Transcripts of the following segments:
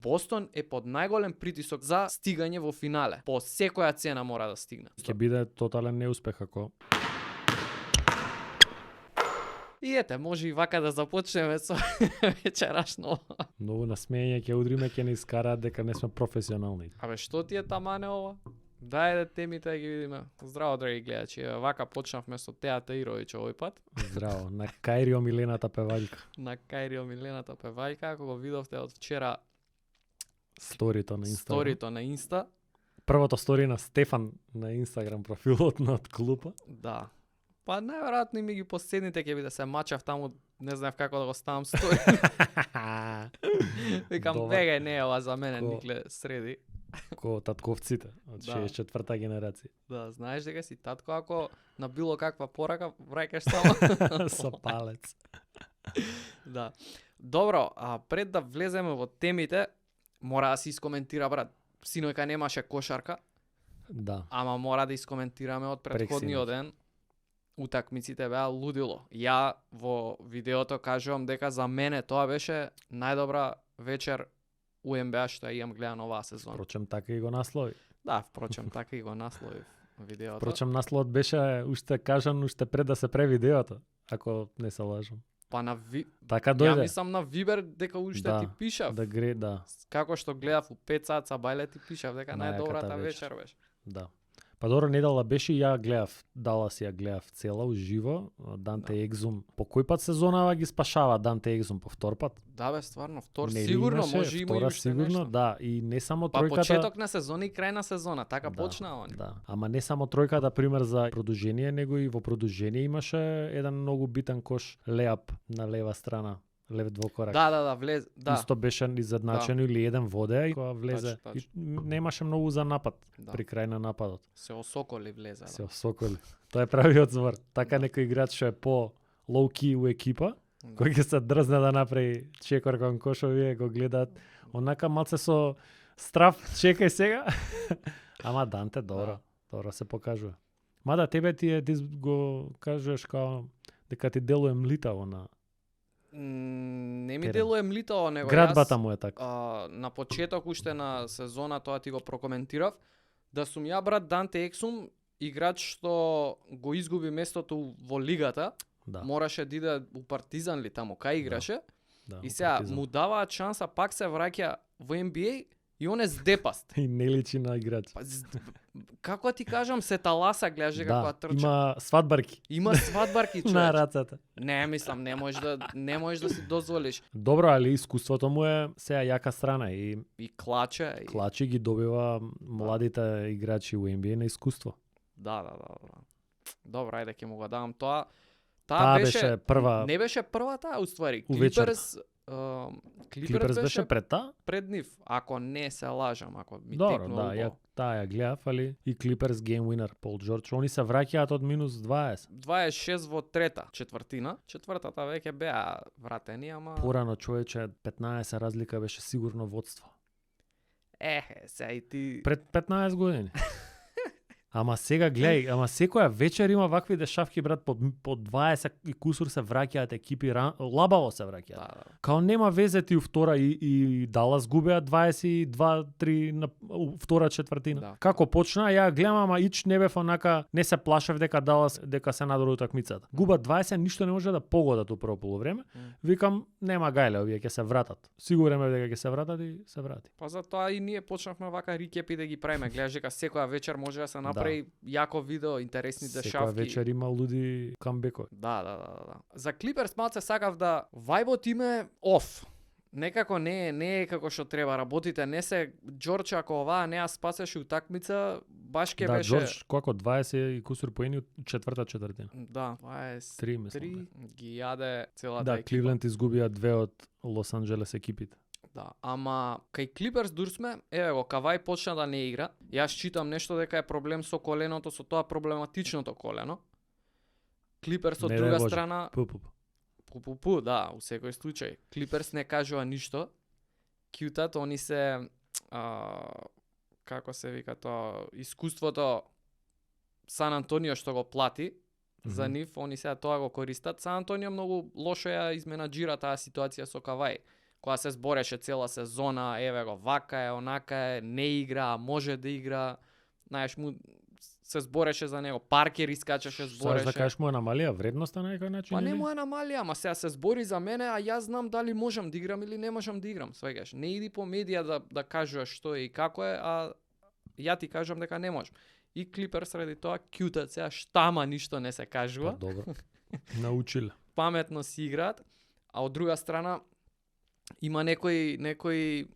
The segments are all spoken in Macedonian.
Бостон е под најголем притисок за стигање во финале. По секоја цена мора да стигне. Ќе биде тотален неуспех ако И ете, може и вака да започнеме со вечерашно. многу насмење ќе удриме, ќе не искараат дека не сме професионални. Абе, што ти е тамане ова? Дајде темите да ги видиме. Здраво, драги гледачи. Еве, вака почнавме со Теата Ировиќ овој пат. Здраво, на Кајрио Милената певаljка. На Кајрио Милената певајка, ако го видовте од вчера Сторито на Инстаграм. сторито на Инста. Првото стори на Стефан на Инстаграм профилот на од клупа. Да. Па најверојатно и ми ги последните ќе биде се мачав таму, не знаев како да го ставам стори. Викам, Добар. вега не е ова за мене, Ко- никле среди. Ко татковците од Да. 64-та генерација. Да, знаеш дека си татко ако на било каква порака враќаш само. Со палец. Да. Добро, а пред да влеземе во темите, мора да се искоментира, брат. Синојка немаше кошарка, Да. ама мора да искоментираме од претходниот ден. Утакмиците беа лудило. Ја во видеото кажувам дека за мене тоа беше најдобра вечер у НБА што ја имам гледан оваа сезона. Впрочем, така и го наслови. Да, впрочем, така и го насловив видеото. Впрочем, насловот беше уште кажан уште пред да се пре видеото, ако не се лажам. Па на Така ја дојде. мислам на Вибер дека уште Да, ти пишав. Да гре, да, Како што гледав у 5 сат са бајле ти пишав дека Најаката најдобрата вечер. вечер беше. да. Па добро, недела беше и ја гледав, Далас ја гледав цела уживо, Данте Да. Екзум. По кој пат сезонава ги спашава Данте Екзум по втор пат? Да бе, стварно, втор Нели сигурно имаше? може има и Втора уште сигурно, нешто. да, и не само Па тројката. почеток на сезона и крај на сезона, така Да, почнаа они. Да, ама не само тројката пример за продолжение, него и во продолжение имаше еден многу битен кош леап на лева страна, лев двокорак. Да, влез, да. Исто беше изедначено или еден водеа и кога влезе. Точно. И немаше многу за напад Да. при крај на нападот. Се осоколи влезе. Се осоколи. Тоа е правиот збор. Така некој играч што е по low-key у екипа, Да. кој ќе се дрзне да направи чекор кон кошови, го гледаат онака малце со страф, чекај сега. Ама Данте добро, добро се покажува. Мада тебе ти го кажуваш као дека ти делува млитаво на Не ми терен. делува млитаво, него градбата јас, му е така. на почеток уште на сезона тоа ти го прокоментирав, да сум ја брат Данте Ексум, играч што го изгуби местото во лигата, Да. мораше да иде у Партизан ли таму, кај играше, Да, и сега Партизан. му даваат шанса, пак се враќа во NBA и он е здепаст. И не личи на играч. Па, како ти кажам, се таласа гледаш дека кога Да, трча. има свадбарки Има свадбарки, на човече. рацете. Не, мислам, не можеш да си дозволиш. Добро, али искуството му е сега јака страна и И клаче. И... клачи ги добива младите играчи у NBA на искуство. Да. Добро, ајде ќе му го давам тоа. Таа беше прва. Не беше прва таа, уствари. Увечерка. Клиперс беше пред таа? пред нив, ако не се лажам, ако ми Добро, текнува да, ја убаво. таа ја гледав, али и Clippers game winner Пол Џорџ, они се враќаат од минус 20. 26 во трета четвртина. Четвртата веќе беа вратени, ама Порано човече 15 разлика беше сигурно водство. сега и ти Пред 15 години. Ама сега гледај, ама секоја вечер има вакви дешавки брат по 20 и кусур се враќаат екипи лабаво се враќаат. да. Као нема везе ти у втора и Далас губеа 22-3 на втора четвртина. Да. Како почна, ја гледам, ама ич не бев онака, не се плашев дека Далас дека се надолу утакмицата. Губат 20, ништо не може да погодат у прво полувреме. Викам, нема гајле, овие ќе се вратат. Сигурен бев дека ќе се вратат и се врати. Па затоа и ние почнавме вака рикепи да ги правиме. Гледаш дека секоја вечер може да се направи јако видео, интересни Секоја дешавки. вечер има луди камбекови. Да. За Клиперс малце сакав да вајбот им е оф. Некако не е како што треба. Работите не се Џорџ, ако оваа не ја спасеше утакмица, баш ке Да, беше. Џорџ, колко 20 и кусур поени од четврта четвртина. Да, 3 мислам. 3 ги јаде целата Да, екипа. Кливленд изгубија 2 од Лос Анџелес екипите. Да, ама кај Клиперс дур сме, еве го, Кавај почна да не игра. Јас читам нешто дека е проблем со коленото, со тоа проблематичното колено. Клиперс од Не дај друга Боже. страна, да, у секој случај. Клиперс не кажува ништо. Кјутат, они се како се вика тоа, искуството Сан Антонио што го плати за нив, они сега тоа го користат. Сан Антонио многу лошо ја изменаџира таа ситуација со Кавај. кога се збореше цела сезона, еве го, вака е, онака е, не игра, може да игра, знаеш, му се збореше за него, Паркер искачеше, Сакаш збореше. да кажеш му е намалија вредноста на некој начин? Па не или? му е намалија, ама сега се збори за мене, а јас знам дали можам да играм или не можам да играм. Сваќаш, не иди по медија да кажуваш што е и како е, а ја ти кажам дека не можам. И Клиперс ради тоа кјутат сега штама ништо не се Па кажува. добро. Научиле. Паметно си играат, а од друга страна има некои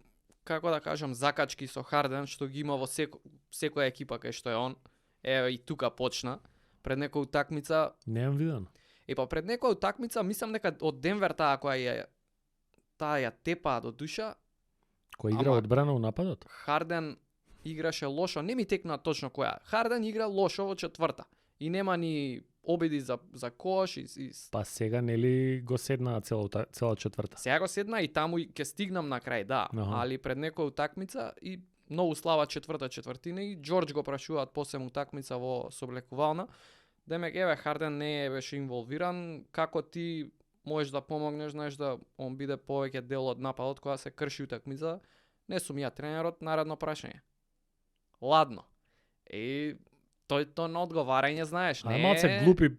како да кажам закачки со Харден што ги има во секоја екипа кај што е он. Еве и тука почна пред некоја утакмица. Немам видено. Па пред некоја утакмица мислам дека од Денвер таа која ја тепаа до душа, Кој игра Ама- одбрана у нападот? Харден играше лошо, не ми текна точно која. Харден игра лошо во четврта и нема ни обиди за кош и Па сега нели го седна цела четврта. сега го седна и таму и ќе стигнам на крај, да, Аха. али пред некоја утакмица и многу слаба четврта четвртина и Џорџ го прашуваат после утакмица во соблекувална. Демек еве Харден не беше инволвиран, како ти можеш да помогнеш, знаеш да он биде повеќе дел од нападот кога се крши утакмица. Не сум ја тренерот, наредно прашање. Ладно. И тој то на одговарање, знаеш, А не малце глупи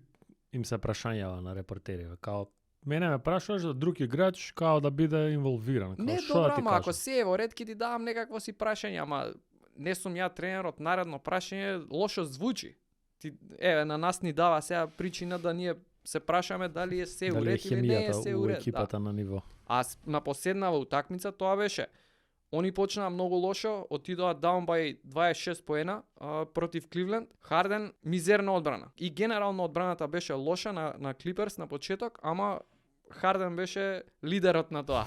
им се прашањава на репортериве, као мене ме прашуваш за друг играч као да биде инволвиран. Као, Не, шо добро, да ти ама ако кажам? се е во ред ќе ти давам некакво си прашање, ама не сум ја тренерот, наредно прашање лошо звучи. Ти еве на нас ни дава сега причина да ние се прашаме дали е се Дали е уред или не е хемијата се у уред. Да. екипата на ниво? А на последнава утакмица тоа беше. Они почнаа многу лошо, отидоа down by 26 поена против Кливленд. Харден мизерна одбрана. И генерално одбраната беше лоша на Клиперс на почеток, ама Харден беше лидерот на тоа.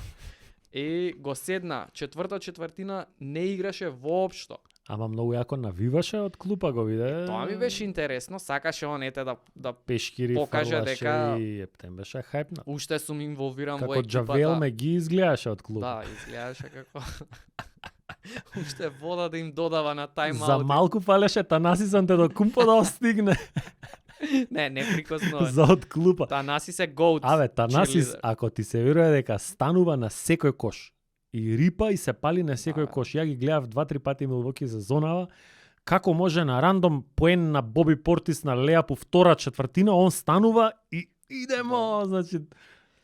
И го седна, четврта четвртина не играше воопшто. Ама многу јако навиваше од клупа го виде. Тоа ми беше интересно, сакаше он ете да пешкири, покаже фрлаше дека- и ептен беше хајпнат. уште сум инволвиран во Како екипата. Джавел ме ги изгледаше од клуба. Да, изгледаше како уште вода да им додава на тајм За малку фалеше Танасисан те до кумпо да остигне Не прикосно. за од клупа. Танаси се гоут. Абе, Танасис, cheerleader. ако ти се верува дека станува на секој кош и рипа и се пали на секој А. кош. Ја ги гледав 2-3 пати Милвоки за зонава, како може на рандом поен на Боби Портис на леап у втора четвртина, он станува и идемо, значи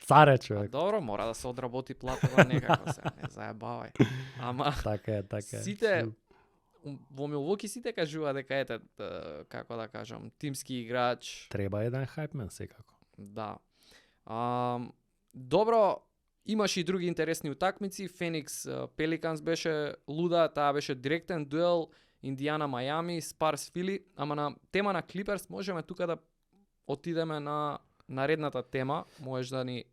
царе А, човек. добро, мора да се одработи платова некако се, не заебавај. Ама Така е, така е. сите во Милвоки сите кажува дека ете како да кажам, тимски играч. Треба еден хајпмен секако. Да. Добро, имаше и други интересни утакмици. Феникс Пеликанс беше луда, таа беше директен дуел. Индијана Мајами, Спарс Фили, ама на тема на Клиперс можеме тука да отидеме на наредната тема, можеш да ни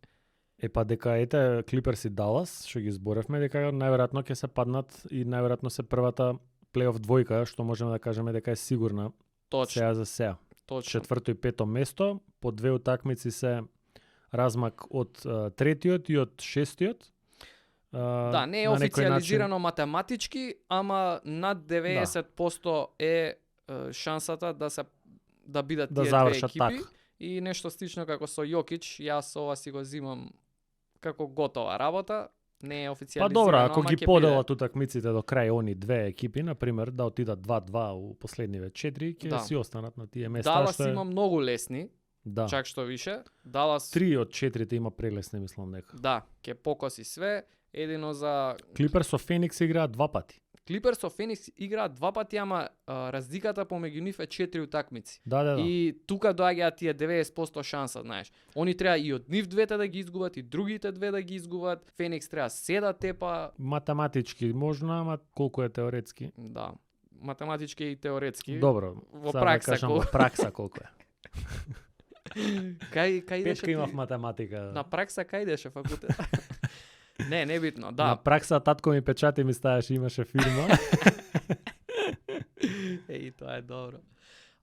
Па дека ете Клиперс и Далас, што ги зборевме, дека најверојатно ќе се паднат и најверојатно се првата плейоф двојка, што можеме да кажеме дека е сигурна точно, сега за сега. точно. Четврто и пето место, по две утакмици се размак од третиот и од шестиот. Да, не е на некој официализирано математички, ама над 90% е шансата да бидат Да тие две завршат екипи. така. И нешто слично како со Јокич, јас ова си го зимам како готова работа, не е Па официализирано, добро, ако ама ги ќе поделат утакмиците до крај они две екипи, на пример, да отидат 2-2 у последниве 4, ќе Да. си останат на тие биде. места Далас што е... има многу лесни, Да. чак што више. Далас 3 од 4 има прелесни, мислам дека. да, ќе покоси све, едино за Клиперс со Феникс играат 2 пати. Клиперс со Феникс играат 2 пати, ама разликата помеѓу нив е 4 утакмици. Да. И тука доаѓаат тие 90% шанса, знаеш. Они треба и од нив двете да ги изгубат и другите две да ги изгубат. Феникс треба се да тепа, Математички можно, ама колку е теоретски. да, математички и теоретски. Добро. Во сега пракса да кажам, колку. во пракса колку е. Кај идеше Петка ти? имав математика. На пракса кај идеше факултет? Не битно, да. На пракса татко ми печати ми ставаше, имаше фирма. Еј, тоа е добро.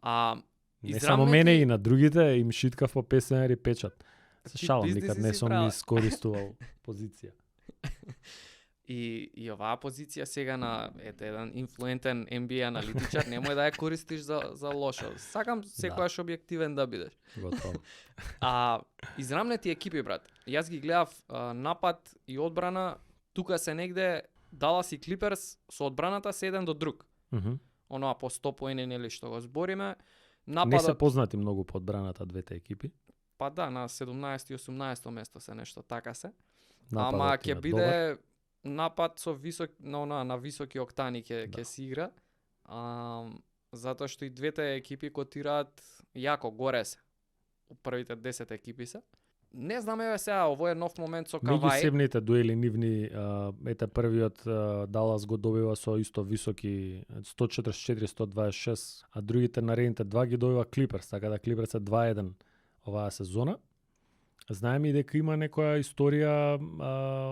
Не Израмнети- само мене и на другите им шиткав по песенар и печат. Се Ти шалам, бизнеси никад не си сум правил. ни искористувал позиција. И оваа позиција сега на еден инфлуентен NBA аналитичар немој да ја користиш за лошо. Сакам секогаш објективен да бидеш. Готово. А израмнети екипи, брат. Јас ги гледав напад и одбрана, тука се негде Далас и Клиперс со одбраната се еден до друг. Оноа по 100 поени нели што го збориме. Нападот Не се познати многу по одбраната двете екипи. па да, на 17 и 18 место се нешто така се. Нападот Ама им ќе е биде добар. напад со висок на високи октани ќе се игра. Затоа што и двете екипи котираат јако горе се. Првите 10 екипи се. Не знам еве сега, ово е нов момент со Меѓу Кавај. себните дуели нивни, ете првиот Далас го добива со исто високи 144-126, а другите наредните два ги добива Клиперс, така да Клиперс е 2-1 оваа сезона. Знаеме и дека има некоја историја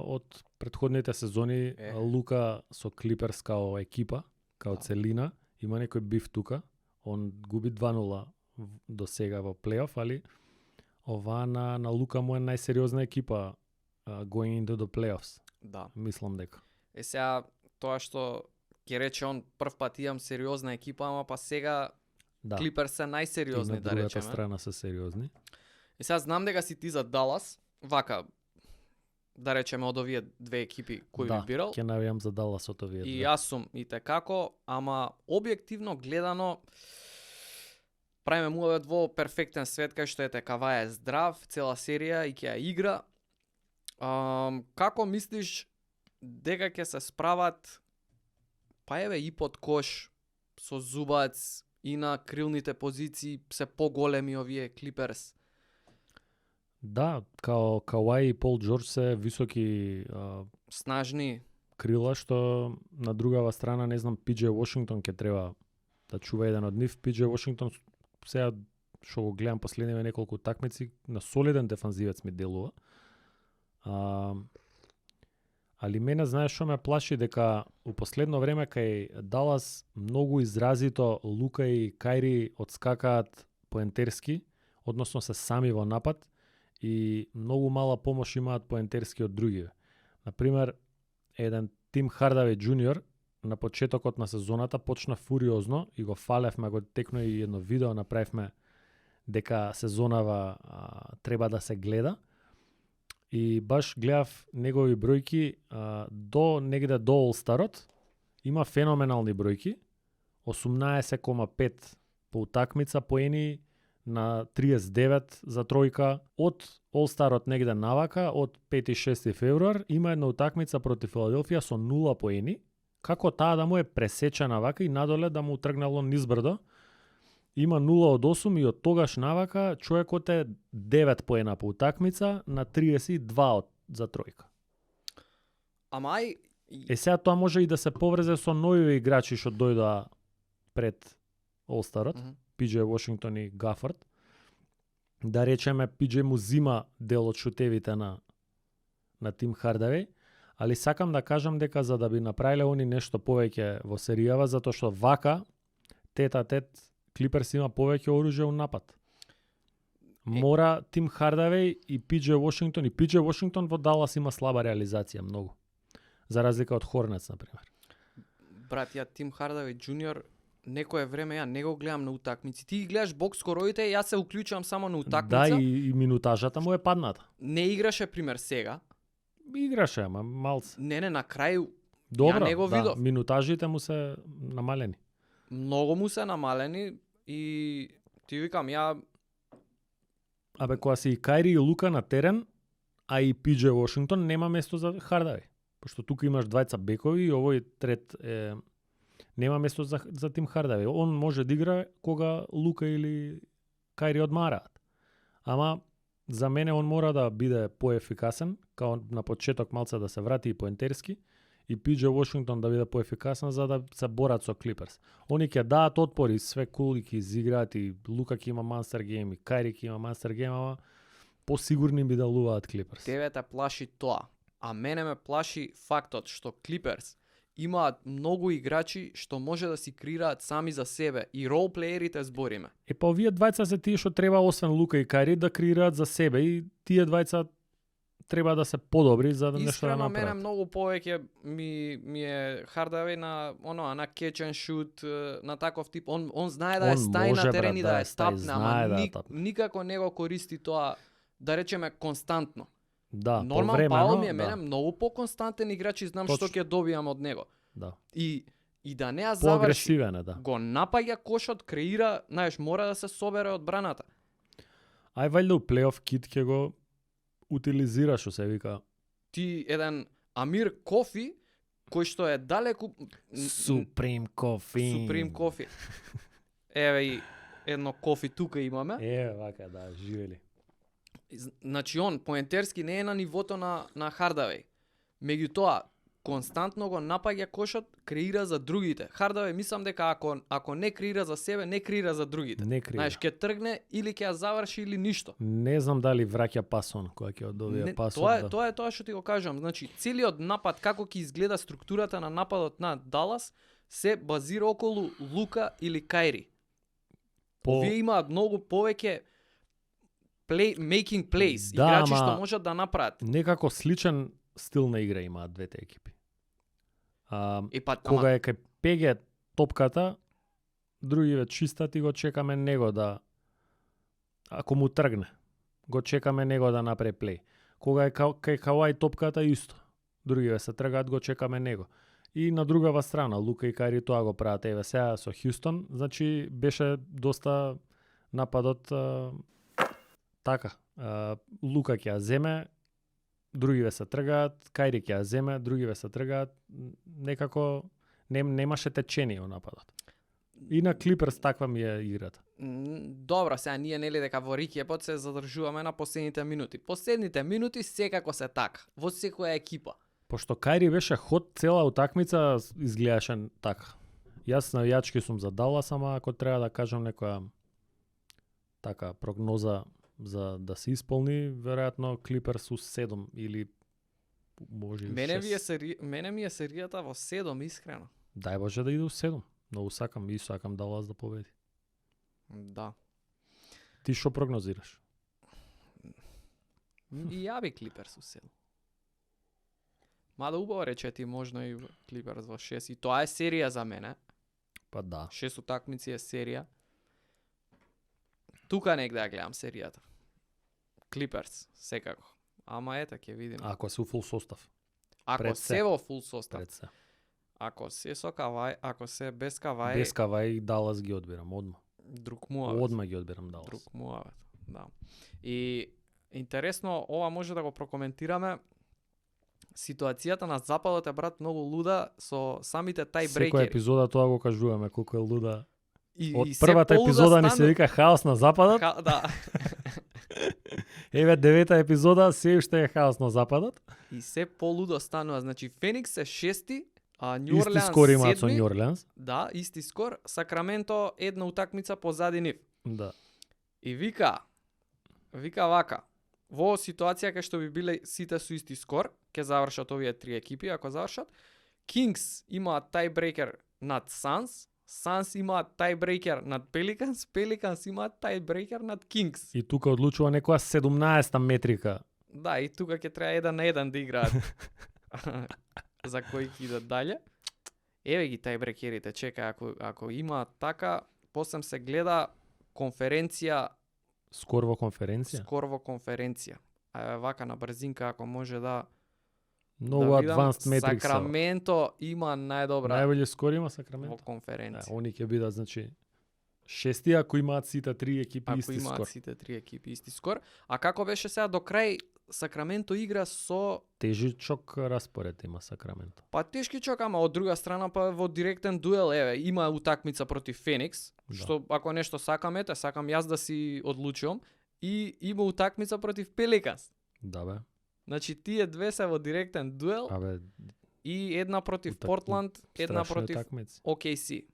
од претходните сезони, Лука со Клиперс као екипа, као целина, има некој биф тука. Он губи 2-0 до сега во плейоф, али ова на Лука му е најсериозна екипа going into the playoffs. Да. Мислам дека. Сега тоа што ќе рече он прв пат имам сериозна екипа, ама па сега Да. Клиперс се најсериозни, да другата речеме. страна се сериозни. И сега знам дека си ти за Далас, вака, да речеме од овие две екипи кои Да, би бирал. ќе навијам за Далас од овие И две. јас сум и како, ама објективно гледано правиме муавет во перфектен свет кај што ете Кавај е здрав, цела серија и ќе ја игра. Како мислиш дека ќе се справат па еве и под кош со Зубац и на крилните позиции се поголеми овие Клиперс? Да, као Кавај и Пол Џорџ се високи Снажни. крила, што на другава страна, не знам, Пиџе Вашингтон ќе треба да чува еден од нив. Пиџе Вашингтон сега што го гледам последниве неколку такмици, на солиден дефанзивец ми делува. Али мене знаеш што ме плаши, дека у последно време кај Далас многу изразито Лука и Кајри одскакаат поентерски, односно се сами во напад и многу мала помош имаат поентерски од другиве. Например, еден Тим Хардавеј Джуниор на почетокот на сезоната почна фуриозно и го фалевме, го текно и едно видео направивме дека сезонава треба да се гледа. И баш гледав негови бројки до негде до All-Старот, има феноменални бројки, 18,5 по утакмица поени на 39 за тројка. Од All-Старот негде навака, од 5 и 6 февруар, има една утакмица против Филаделфија со 0 поени, како таа да му е пресечена вака и надоле да му тргнало низбрдо. Има 0 од 8 и од тогаш навака човекот е 9 поена по утакмица на 32 за тројка. Ама ај... Сега тоа може и да се поврзе со нови играчи што дојдоа пред All-Старот, Пиџе Вашингтон и Гафорд. Да речеме, Пиџе му зима дел од шутевите на Тим Хардавеј, али сакам да кажам дека за да би направиле они нешто повеќе во серијава, затоа што вака тет-а-тет Клиперс има повеќе оружје у напад. Мора Тим Хардавеј и Пиџе Вашингтон, и Пиџе Вашингтон во Далас има слаба реализација многу. За разлика од Хорнец, например. Брат, ја Тим Хардавеј Джуниор некое време ја не го гледам на утакмици. Ти ги гледаш бокс скороите, јас се уклучувам само на утакмица. Да, и минутажата му е падната. Не играше пример сега. Играше, ама малце. Не, на крај Добро, ја не го видов. Да, минутажите му се намалени. Многу му се намалени и ти викам ја Абе, кога си и Кајри и Лука на терен, а и Пиџе Вашингтон, нема место за Хардавеј. Пошто тука имаш двајца бекови и овој трет нема место за Тим Хардавеј. Он може да игра кога Лука или Кајри одмараат. Ама за мене он мора да биде поефикасен, као на почеток малце да се врати и поентерски, и Пиџе Вашингтон да биде поефикасен за да се борат со Клиперс. Они ќе даат отпори, све кул и ќе изиграат, и Лука ќе има мастер гейм, и Кајри ќе има мастер гейм, ама посигурни би делуваат Клиперс. тебе те плаши тоа. А мене ме плаши фактот што Клиперс имаат многу играчи што може да си креираат сами за себе и ролплеерите збориме. Па овие двајца се тие што треба, освен Лука и Кајри, да креираат за себе, и тие двајца треба да се подобри за да нешто да Искрено, мене направат. многу повеќе ми е Hardaway на на catch and shoot, на таков тип. Он знае да Он е стај може, на терен брат, и да да е е стај, тапне, знае ама да е тапне. никако не го користи тоа, да речеме, константно. Да, Норман повремено, Паул ми е да. мене многу поконстантен играч и знам што Точно. ќе добијам од него. Да. И да не ја заврши, Поагресивен е, да. го напаѓа кошот, креира, знаеш, мора да се собере од браната. Ај вајде у плейоф кит ќе го утилизираш, што се вика. Ти еден Амир Кофи, кој што е далеку Supreme Coffee. Supreme Coffee. Еве и едно кофи тука имаме. Вака, да, живели. Значи он поентерски не е на нивото на Hardaway. Меѓутоа, константно го напаѓа кошот, креира за другите. Hardaway мислам дека ако не креира за себе, не креира за другите. Не креира. Знаеш, ќе тргне или ќе ја заврши или ништо. Не знам дали враќа пасон кога ќе одобија пасон. Тоа е тоа што ти го кажам. Значи, целиот напад, како ќе изгледа структурата на нападот на Далас, се базира околу Лука или Кайри. Овие имаат многу повеќе making plays, Да, играчи ама што можат да направат. Некако сличен стил на игра имаат двете екипи. Кога е кај пеге топката, другиве чистат и го чекаме него да, ако му тргне, го чекаме него да направи плей. Кога е кај Кавај топката, исто. Другиве се тргаат, го чекаме него. И на другава страна, Лука и Кајри тоа го прават. Еве сега со Хјустон, значи беше доста нападот така. Лука ќе ја земе, другиве се тргаат, Кајри ќе ја земе, другиве се тргаат, некако немаше течение во нападот. И на Клиперс таква ми е играта. Добро, сега ние нели дека во рикепот се задржуваме на последните минути. Последните минути секако се така, во секоја екипа. Пошто Кајри беше ход цела утакмица, изгледаше така. Јас навијачки сум за Далас, ама ако треба да кажам некоја така прогноза за да се исполни, веројатно Клиперс у 7 или може и 6. Мене ми е серијата во 7, искрено. Дај Боже да иде у 7. Многу сакам Далас да победи. Да. Ти што прогнозираш? И ја би Клиперс у 7. Мада убаво рече ти можно и Клиперс во 6. И тоа е серија за мене. Па да. 6 утакмици е серија. Тука негде ја гледам серијата. Клиперс, секако. Ама ета, ќе видиме. Ако се у фул состав. Ако пред се се. во фул состав. Пред се. Ако се со Кавај, ако се без Кавај, Без Кавај Далас ги одбирам одма. друг муавет. Одма ги одбирам Далас. Друг муавет, да. И интересно, ова може да го прокоментираме. Ситуацијата на западот е, брат, многу луда со самите Секоја тајбрекери. епизода тоа го кажуваме колку е луда. И Од се првата полуда епизода ни се стану- вика хаос на западот. Да. Еве 9-та епизода се уште е хаос на западот. И се полудо станува. Значи Феникс е 6, а Нью Исти Орлеанс скор имаат со 7. Нью Орлеанс. Да, исти скор. Сакраменто една утакмица позади нив. Да. И вика вака, во ситуација кај што би биле сите со исти скор, ќе завршат овие три екипи, ако завршат. Кингс имаат тајбрекер над Санс, Санс имаат тајбрекер над Пеликанс, Пеликанс имаат тајбрекер над Кингс. И тука одлучува некоја 17-та метрика. Да, и тука ќе треба 1-1 да играат. За кои ќе идат дале. Еве ги тајбрекерите, чекај, ако имаат така, после се гледа конференција, Скор во конференција. скор во конференција. А еве вака на брзинка, ако може да Многу да видам, advanced metrics. Сакраменто има најдобра Најбољи скор има во Сакраменто. конференција. Они ќе бидат, значи, 6 ако имаат сите три екипи Ако исти имаат скор. сите три екипи исти скор. А како беше сега до крај, Сакраменто игра со Тежичок распоред има Сакраменто. па тешкичок, ама од друга страна па во директен дуел, еве, има утакмица против Феникс, Да. што ако нешто сакам, ете, сакам јас да си одлучувам, и има утакмица против Пеликанс. Да бе. Значи тие две се во директен дуел Абе, и една против Утакми- Портланд, една страшни против утакмици. OKC.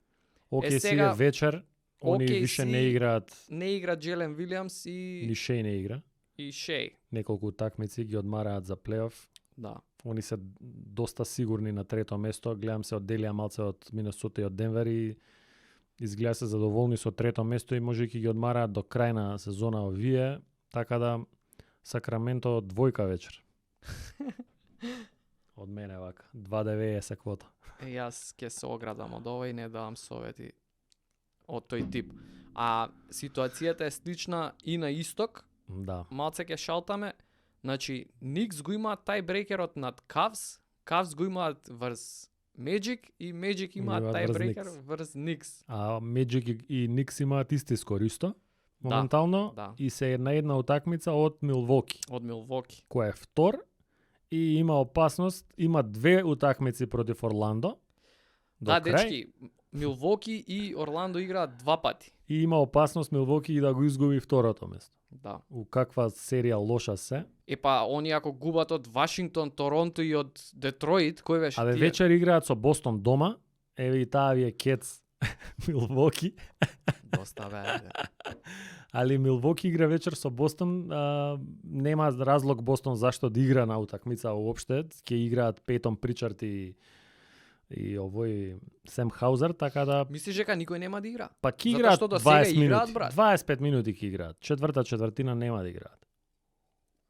Оке сега, си е вечер, они OKC више не играат, Не игра Джелен Вилиамс и ни Шеј не игра. Шеј. Неколку утакмици ги одмараат за плейоф. Да. Они се доста сигурни на трето место. Гледам се одделија малце од Минесота и од Денвер и изгледа се задоволни со трето место и можејќи ги одмараат до крај на сезона овие, така да Сакраменто двојка вечер. Од мене вака. 2,90 квота. Јас ќе се оградам од ова и не давам совети од тој тип. А ситуацијата е слична и на исток, Да. малце ќе шалтаме. Значи, Никс го имаат тајбрекерот над Кавс, Кавс го имаат врз Magic и Magic имаат Имаат врз тајбрекер Knicks. врз Никс. А Magic и Knicks имаат исти скор исто. Моментално да. и се една утакмица од Милвоки, Од Милвоки. кој е втор и има опасност, има 2 утакмици против Орландо. До Да, крај, дечки, Милвоки и Орландо играат 2 пати. и има опасност Милвоки и да го изгуби второто место. Да. У каква серија лоша се. Епа, они ако губат од Вашингтон, Торонто и од Детройт, кој беше Абе тие? вечер играат со Бостон дома. Еве и таа ви е кец Милвоки. Доста бе. Али Милвоки игра вечер со Бостон, нема разлог Бостон зашто да игра на утакмица уопште, ќе играат Пейтон Причард и овој Сем Хаузер, така да Мислиш дека никој нема да игра? па ќе Затоа играат што до сега 20 играат, минути. брат. 25 минути ќе играат. Четвртина нема да играат.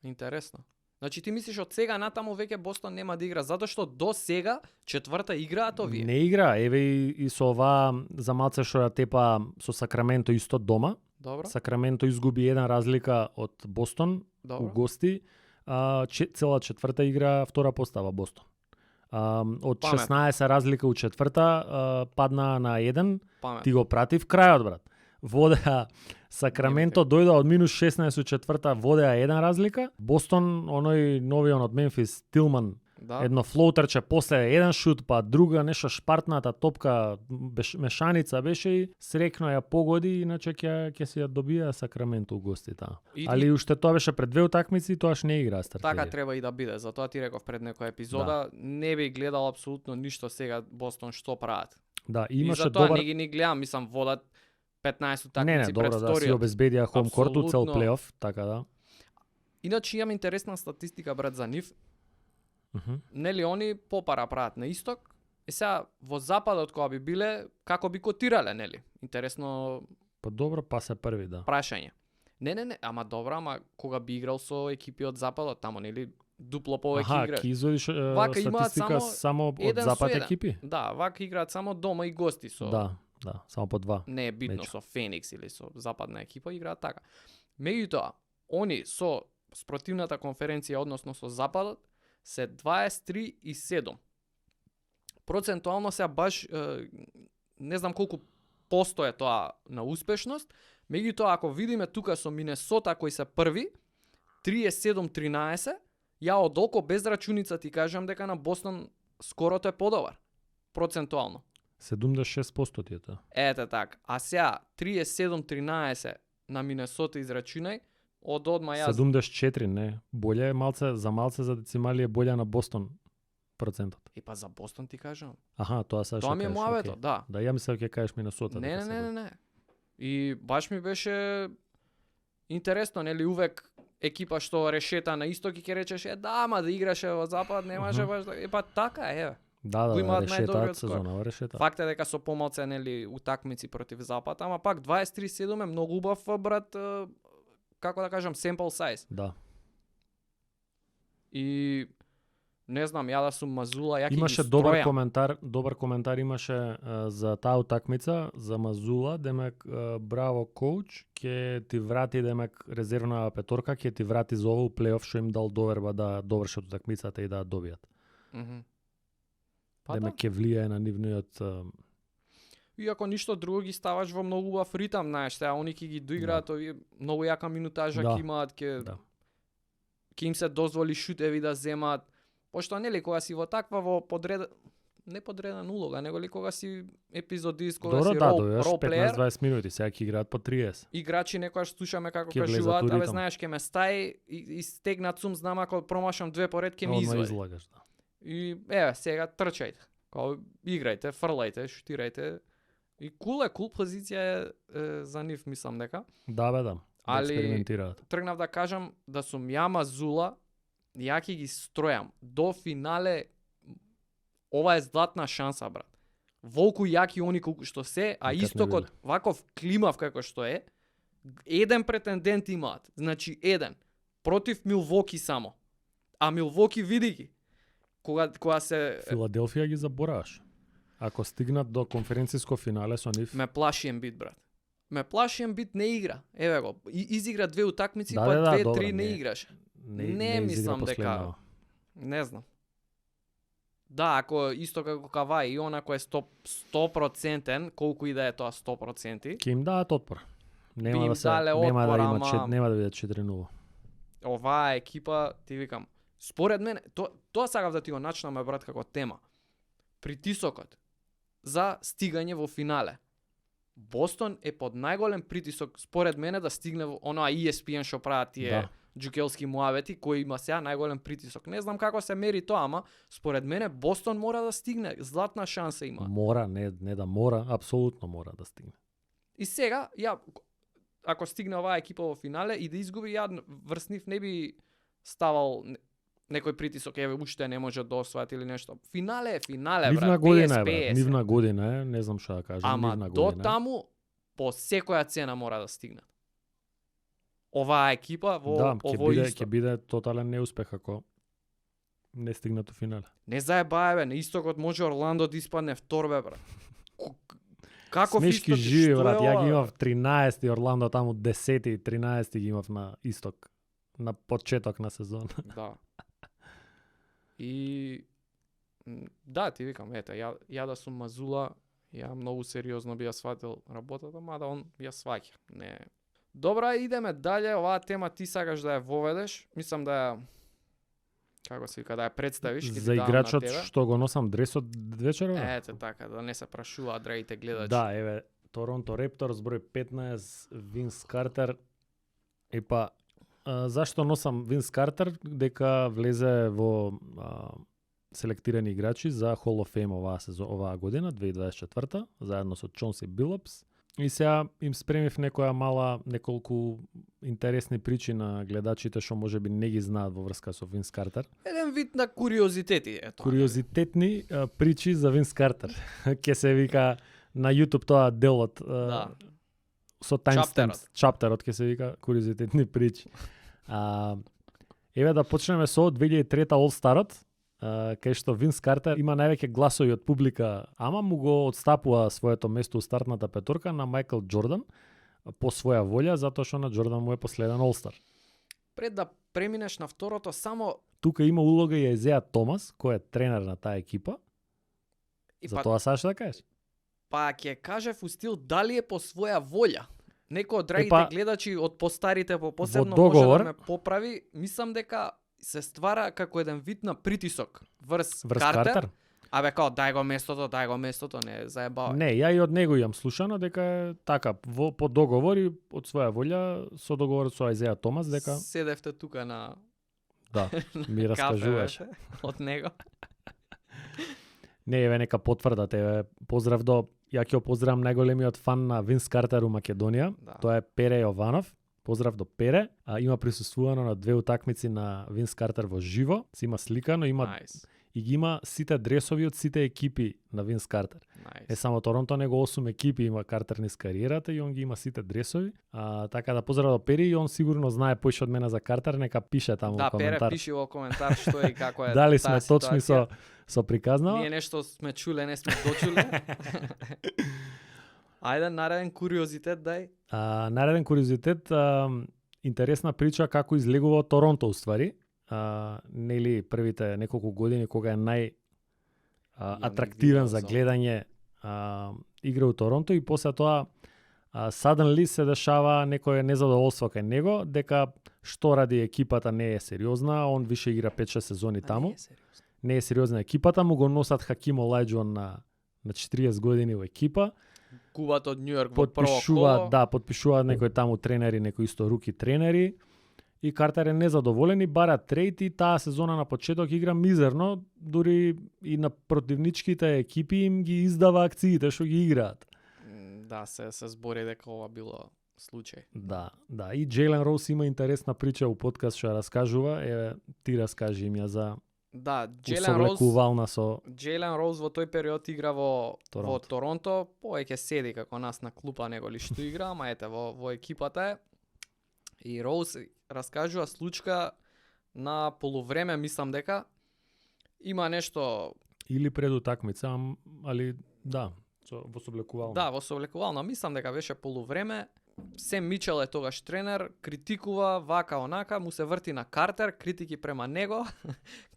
Интересно. Значи ти мислиш од сега натаму веќе Бостон нема да игра затоа што до сега четврта играат овие. Не игра, еве и со оваа за малце што ја тепа со Сакраменто исто дома. Добро. Сакраменто изгуби една разлика од Бостон у Добро. гости. Цела четврта игра втора постава Бостон. Од Паметно. 16 разлика у четврта падна на 1. Памет. Ти го пратив крајот, брат. Водеа Сакраменто дојде од минус 16 у четврта, водеа една разлика. Бостон, оној новиот од Мемфис, Тилман, Да. едно флоутерче, после еден шут, па друга нешто шпартната топка, мешаница беше и срекно ја погоди, иначе ќе си ја добија Сакраменто у гости таа. И- Али уште тоа беше пред 2 утакмици и тоаш не игра стратегија. Така треба и да биде. Затоа ти реков пред некоја епизода, не би гледал апсолутно ништо сега Бостон што прават. Да, И имаше затоа добар. не ги ни гледам, мислам водат 15 Не, утакмици пред добро да си вториот. обезбедија хом корту цел Апсолутно. плейоф, така да. Иначе имам интересна статистика брат за нив. Мгм. Нели они попара прават на исток. И сега во западот кога би биле, како би котирале, нели? Интересно Па добро, па се први, да. прашање. Не, ама добро, ама кога би играл со екипи од западот, тамо нели дупло повеќе Аха, играат. ќе изводиш Вака имаат статистика само само од еден запад со еден. екипи? Да, вака играат само дома и гости со. Да, само по 2. Не е битно Мечо. со Феникс или со западна екипа играат така. Меѓутоа, они со спротивната конференција, односно со западот, се 23-7. Процентуално се баш не знам колку посто е тоа на успешност, меѓутоа ако видиме тука со Минесота кои се први, 37-13, ја од око без рачуница ти кажам дека на Бостон скорото е подобар. Процентуално. 76% ти е тоа. Ете така. А сега 37-13 на Минесота израчунај, од одма јас 74, не. Боле е малце за децимали е болја на Бостон процентот. и па за Бостон ти кажам. Аха, тоа се Тоа ми е мојавето, да. Да, ја мислев ќе кажеш Минесота. Не, дека не, се не, го- не, не. И баш ми беше интересно, нели увек екипа што решета на исток и ќе речеш да, ама да играше во запад, немаше Мгм. баш да. Па така е, еве. Да, го да, имаат решетаат најдобриот скор. сезонава, решетаат. Факт е дека со помалце нели утакмици против запад, ама пак 23-7 е многу убав брат, како да кажам, sample size. Да. И не знам, ја да сум Мазула, ја ќе Имаше ги добар коментар имаше за таа утакмица за Мазула, демек браво коуч, ќе ти врати демек резервна петорка, ќе ти врати за овој плейоф што им дал доверба да довршат утакмицата и да ја добијат. Мгм. Па Демек да. ќе влијае на нивниот И ако ништо друго ги ставаш во многу убав ритам, знаеш, сега они ќе ги доиграат, овие многу јака минутажа Да. ќе имаат, ќе Да. ќе им се дозволи шутеви да земаат. Пошто нели кога си во таква не подредена улога, него ли кога си епизодист, кога Добро, си да, рол дојаш плеер, 15-20 минути, сега ќе играат по 30. играчи некојаш слушаме како Ќе влезат кажуваат, у абе ритам. знаеш ке ме стаи и стегнат сум, знам ако промашам две поред ке ми Одма извади. излагаш, да. И еве сега трчајте. Као играјте, фрлајте, шутирајте. И кул позиција е за нив, мислам дека. Да, бе, да. Да Али- експериментираат. Тргнав да кажам да сум јама Зула, ја ќе ги стројам до финале. Ова е златна шанса, брат. Волку јаки они колку што се, а Никад не истокот биле. ваков климав како што е, еден претендент имаат. Значи еден против Милвоки само. А Милвоки види ги. Кога се Филаделфија ги забораваш. Ако стигнат до конференциско финале со нив, ме плаши Ембит, брат. Ме плаши Ембит, не игра. Еве го, изигра 2 утакмици, Да, па да, 2-3 добро, не не. играше. не Не изигра мислам дека- последно. Не знам. Да, ако исто како Кавај и он ако е 100%, колку и да е тоа 100%, Ќе им дадат отпор. Би Нема им да се дале нема отпор, да има ама- нема да биде 4-0. оваа екипа, ти викам, според мене, тоа сакав да ти го начнаме, брат, како тема. Притисокот за стигање во финале. Бостон е под најголем притисок, според мене, да стигне во оноа ESPN што прават тие Да. джукелски муавети, кој има сега најголем притисок. Не знам како се мери тоа, ама според мене Бостон мора да стигне, златна шанса има. Мора, не да мора, апсолутно мора да стигне. И сега, ако стигне оваа екипа во финале и да изгуби, врз нив не би ставал некој притисок, еве уште не може да освоат или нешто. Финале е финале, Нивна брат. година е, 50-50. брат. Нивна година е, не знам што да кажам, Ама нивна до година. таму по секоја цена мора да стигнат. Оваа екипа во Да, ќе ово биде исто. ќе биде тотален неуспех ако не стигнат до финале. Не заебај бе, на истокот може Орландо да испадне втор бе, брат. Како Смешки живи, брат. Ја ги имав 13 Орландо таму 10 и 13 ги имав на исток, на почеток на сезон. Да. И да, ти викам, ете, ја да сум Мазула, ја многу сериозно би ја сватил работата, мада он ја сваќа. Не. Добра, идеме дале. Оваа тема ти сакаш да ја воведеш. Мислам да ја, како се вика, да ја представиш. ќе ти За давам на играчот тебе. што го носам дресот вечерва? Ете така, да не се прашуваат драгите гледачи. Да, еве, Торонто Репторс број 15, Винс Картер. Епа, зашто носам Винс Картер? Дека влезе во селектирани играчи за Hall of Fame оваа година, 2024, заедно со Чонси Билапс. И сега им спремив неколку интересни причи на гледачите што можеби не ги знаат во врска со Винс Картер. Еден вид на куриозитети, ето. Куриозитетни причи за Винс Картер. Ке се вика на YouTube тоа делот. Да. Со timestamps, чаптерот ќе се вика куриозитетни причи. Еве да почнеме со 2003 All-Starот, кај што Винс Картер има највеќе гласови од публика, ама му го отстапува своето место у стартната петорка на Майкл Џордан по своја волја, затоа што на Џордан му е последен All-Star. Пред да преминеш на второто, само Тука има улога и Езеа Томас, кој е тренер на таа екипа. и За тоа сакаш да кажеш? па ќе кажев у стил дали е по своја волја. Некој од драгите Епа, гледачи од постарите по посебно договор- може да ме поправи, мислам дека се ствара како еден вид на притисок врз Картер. Абе као дај го местото, не заебавај. Не, ја и од него имам слушано дека е така по договор и од своја волја со договор со Езеа Томас дека Седевте тука на да, ми раскажуваш. кафе, од него. Не, еве нека потврдат, еве поздрав до ја ќе поздравам најголемиот фан на Винс Картер у Македонија. Да. Тоа е Пере Јованов. Поздрав до Пере. Има присуствувано на 2 утакмици на Винс Картер во живо. Си има сликано, има Nice. и ги има сите дресови од сите екипи на Винс Картер. Nice. Само Торонто него 8 екипи има Картер низ кариерата и он ги има сите дресови. Така да поздрав до Пери и он сигурно знае поише од мене за Картер, нека пише таму Да, во Пере коментар. пиши во коментар што е и како е. Дали таа сме точни ситуација. со приказнава? Ние нешто сме чуле, не сме дочуле. Ајде, нареден куриозитет дај. Нареден куриозитет, интересна прича како излегува од Торонто уствари. Нели првите неколку години кога е атрактивен за гледање игра у Торонто и после тоа suddenly се дешава некое незадоволство кај него дека што ради екипата не е сериозна, он више игра 5-6 сезони таму. Не е сериозна екипата, му го носат Хаким Олајџон на 40 години во екипа. Кубат од Њујорк во прво коло. Потпишуваат некои таму тренери, некои исто руки тренери. И Картер е незадоволен и бара трейд и таа сезона на почеток игра мизерно, дури и на противничките екипи им ги издава акциите што ги играат. Да, се збори дека ова било случај. Да. И Джейлен Роуз има интересна прича у подкаст што ја раскажува. Еве, ти раскажи им ја за Да, Джейлен Роуз во тој период игра во Торонто, повеќе седи како нас на клупа него ли што игра, ама ете во екипата е. И Роуз раскажува случка на полувреме мислам дека има нешто. Или пред утакмица, али да, во соблекувално. Да, во соблекувално мислам дека беше полувреме. Сем Мичел е тогаш тренер, критикува вака онака, му се врти на Картер, критики према него.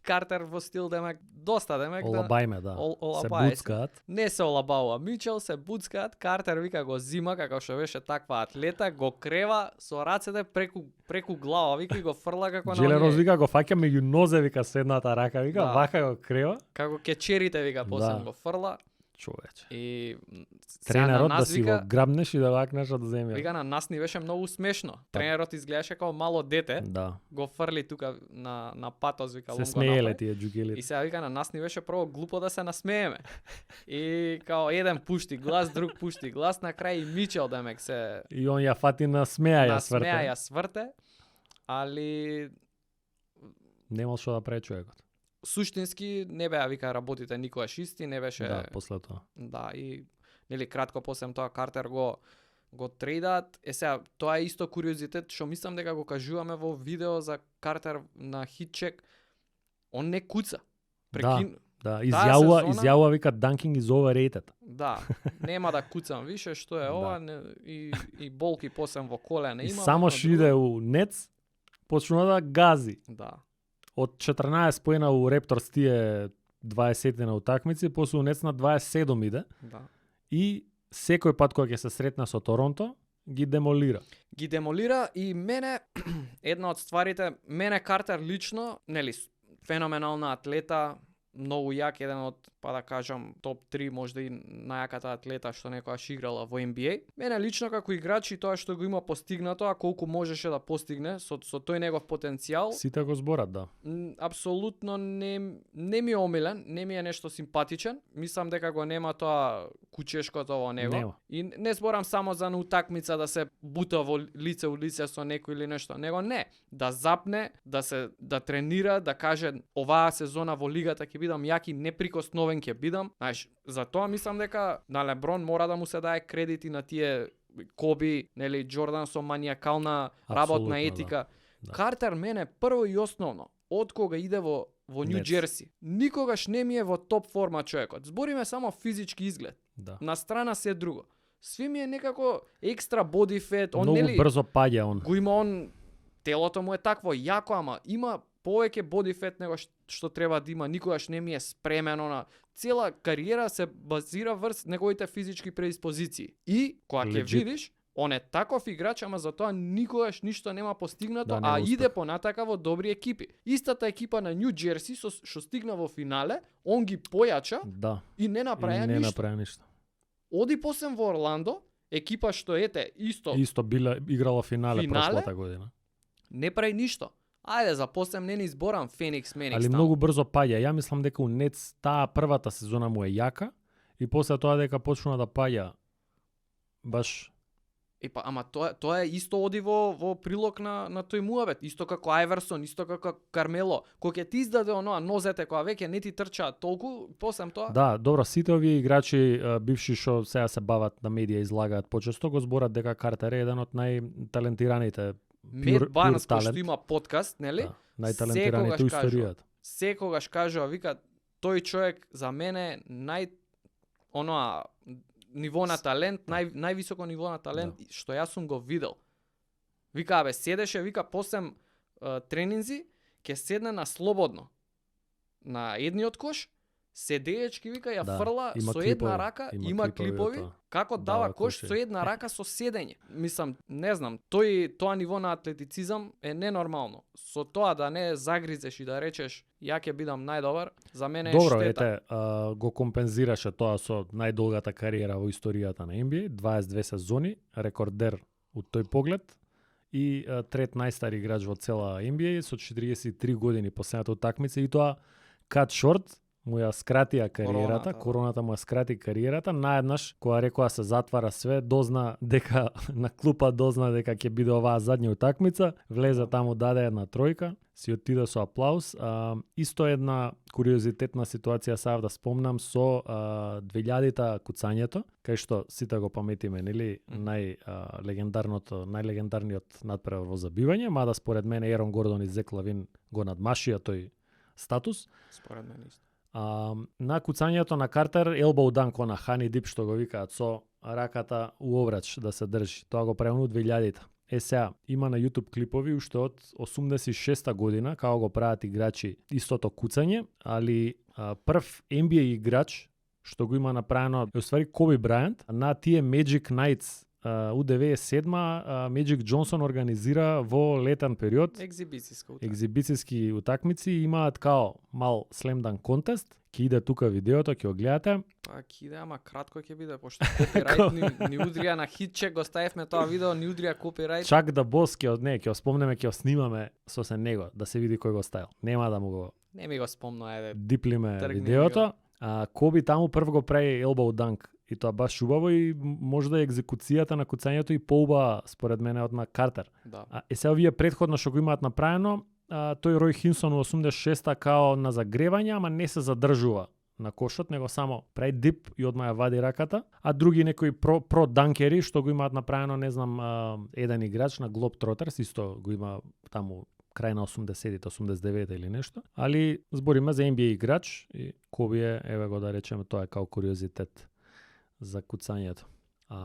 Картер во стил демек доста демек Олабајме, да. Се буцкаат. Не се олабаува Мичел, се буцкаат. Картер вика го зима како што беше таква атлета, го крева со рацете преку глава, вика и го фрла како на Джелерос вика го фаќа меѓу нозе, вика со едната рака, вика Да. вака го крева. како кечерите вика посебно Да. го фрла Човече. и Тренерот да си вика, го грабнеш и да вакнеш од земја. вика на нас ни беше многу смешно. Тренерот изгледаше како мало дете, Да. го фрли тука на патос, вика Се лум го смееле направи. тие џугелите. И сега вика на нас ни беше прво глупо да се насмееме. И као еден пушти глас, друг пушти глас, на крај и Мичел демек се И он ја фати на смеа ја насмеа сврте. ја сврте, али Немал што да прави човекот. суштински не беа вика работите никогаш исти, не беше Да, после тоа. да и нели кратко после тоа Картер го трейдаат. Сега тоа е исто куриозитет што мислам дека го кажуваме во видео за Картер на хитчек. Он не куца. Да, сезона- изјавува вика Dunking is overrated. Да, нема да куцам више, што е ова, не, и болки посем во колена И има. само што иде у Нец, почнува да гази. Да. Од 14 поена у Репторс тие 20 на утакмици, после у Нец на 27 иде. Да. И секој пат кога ќе се сретне со Торонто, ги демолира. Ги демолира и мене, една од стварите, мене Картер лично, нели, феноменална атлета, многу јак, еден од, па да кажам, топ 3, можда и најаката атлета што некогаш играла во NBA. Мене лично како играч и тоа што го има постигнато, а колку можеше да постигне со тој негов потенцијал, Сите го зборат, да. апсолутно не ми е омилен, не ми е нешто симпатичен. Мислам дека го нема тоа кучешкото во него. Нема. И не зборам само за на утакмица да се бута во лице у лице со некој или нешто, него не, да запне, да тренира, да каже оваа сезона во лигата ќе бидам јак и неприкосновен ќе бидам. Знаеш, за тоа мислам дека на Леброн мора да му се дае кредит и на тие Коби, нели Џордан со маниакална работна Апсолутно, етика. Да. Картер мене прво и основно од кога иде во Нью Нец. Џерси, никогаш не ми е во топ форма човекот. Збориме само физички изглед. Да. На страна се друго. Сви ми е некако екстра боди фет, он Многу нели брзо паѓа он. го има он, телото му е такво јако, ама има повеќе боди фет него што треба да има, никогаш не ми е спремено на цела кариера се базира врз неговите физички предиспозиции. И кога ќе Legit. видиш, он е таков играч, ама за тоа никогаш ништо нема постигнато, Да, не а успе. иде понатака во добри екипи. Истата екипа на Нью Џерси што стигна во финале, он ги појача Да. и не И направи не ништо. направи ништо. Оди посем во Орландо, екипа што ете исто Исто била играла финале Финале? прошлата година. не прави ништо. Ајде, за посем не ни изборам Феникс, Меникс. Али многу брзо паѓа. Ја мислам дека у Нец таа првата сезона му е јака и после тоа дека почнува да паѓа баш Ама тоа е исто оди во прилог на тој муабет, исто како Ајверсон, исто како Кармело. Кога ќе ти издаде оноа нозете кога веќе не ти трчаат толку, посем тоа. Да, добро, сите овие играчи бивши што сега се бават на медија излагаат почесто го зборат дека Картер е еден од најталентираните Мет Барнс кој што талент. има подкаст, нели? Да, најталентираните у секогаш кажува. историјата. Секогаш кажува, вика, тој човек за мене ниво на талент, највисоко ниво на талент што јас сум го видел. Вика, абе, седеше, вика, посем тренинзи, ќе седне на слободно. На едниот кош, седеечки, вика, ја Да, фрла има со клипови, една рака, има клипови, од тоа. како Дава дава кош кошеви. со една рака со седење. Мислам, не знам, тоа ниво на атлетицизам е ненормално. Со тоа да не загризеш и да речеш ја ќе бидам најдобар, за мене е Добро, штета. ете, го компензираше тоа со најдолгата кариера во историјата на NBA, 22 сезони, рекордер од тој поглед и трет најстар играч во цела NBA со 43 години последната утакмица и тоа cut short, му ја скратија кариерата, Короната, короната му ја скрати кариерата, наеднаш кога рекоа се затвара све, дозна дека на клупа дозна дека ќе биде оваа задња утакмица, влезе таму, даде една тројка, си отиде со аплауз. Исто една куриозитетна ситуација сав да спомнам со 2000-та куцањето, кај што сите го паметиме, нели, најлегендарниот натпревар во забивање, мада според мене Ерон Гордон и Зек Лавин го надмашија тој статус. Според мене исто. На куцањето на Картер, елбоу данк, на Хани Дип што го викаат, со раката у обрач да се држи. Тоа го правил од 2000-та. Сега, има на YouTube клипови уште од 86-та година, како го прават играчи истото куцање, али прв NBA играч што го има направено е уствари Коби Брајант на тие Magic Nights у 97-ма. Magic Джонсон организира во летен период екзибициски утакмици, имаат као мал slam dunk контест. Ќе иде тука видеото, ќе го гледате. Па ќе иде, ама кратко ќе биде, пошто копирајт ни удрија на хитчек, го ставивме тоа видео, ни удрија копирајт. Чак да бос ќе спомнеме, ќе снимаме со се него, да се види кој го ставил. Нема да му го... Не ми го спомна, ајде. Диплиме видеото. Коби таму прв го прави елбоу данк. И тоа баш убаво и може да е екзекуцијата на куцањето и поуба, според мене, од на Картер. Да. Сега овие предходно што го имаат направено, тој Рој Хинсон во 86-та као на загревање, ама не се задржува на кошот, него само прави дип и одма ја вади раката, а други некои про данкери што го имаат направено, не знам, еден играч на Globetrotters исто го има таму крај на 80-те, 89-те или нешто, али збориме за NBA играч и Коби е, еве го да речеме, тоа е као куриозитет за куцањето.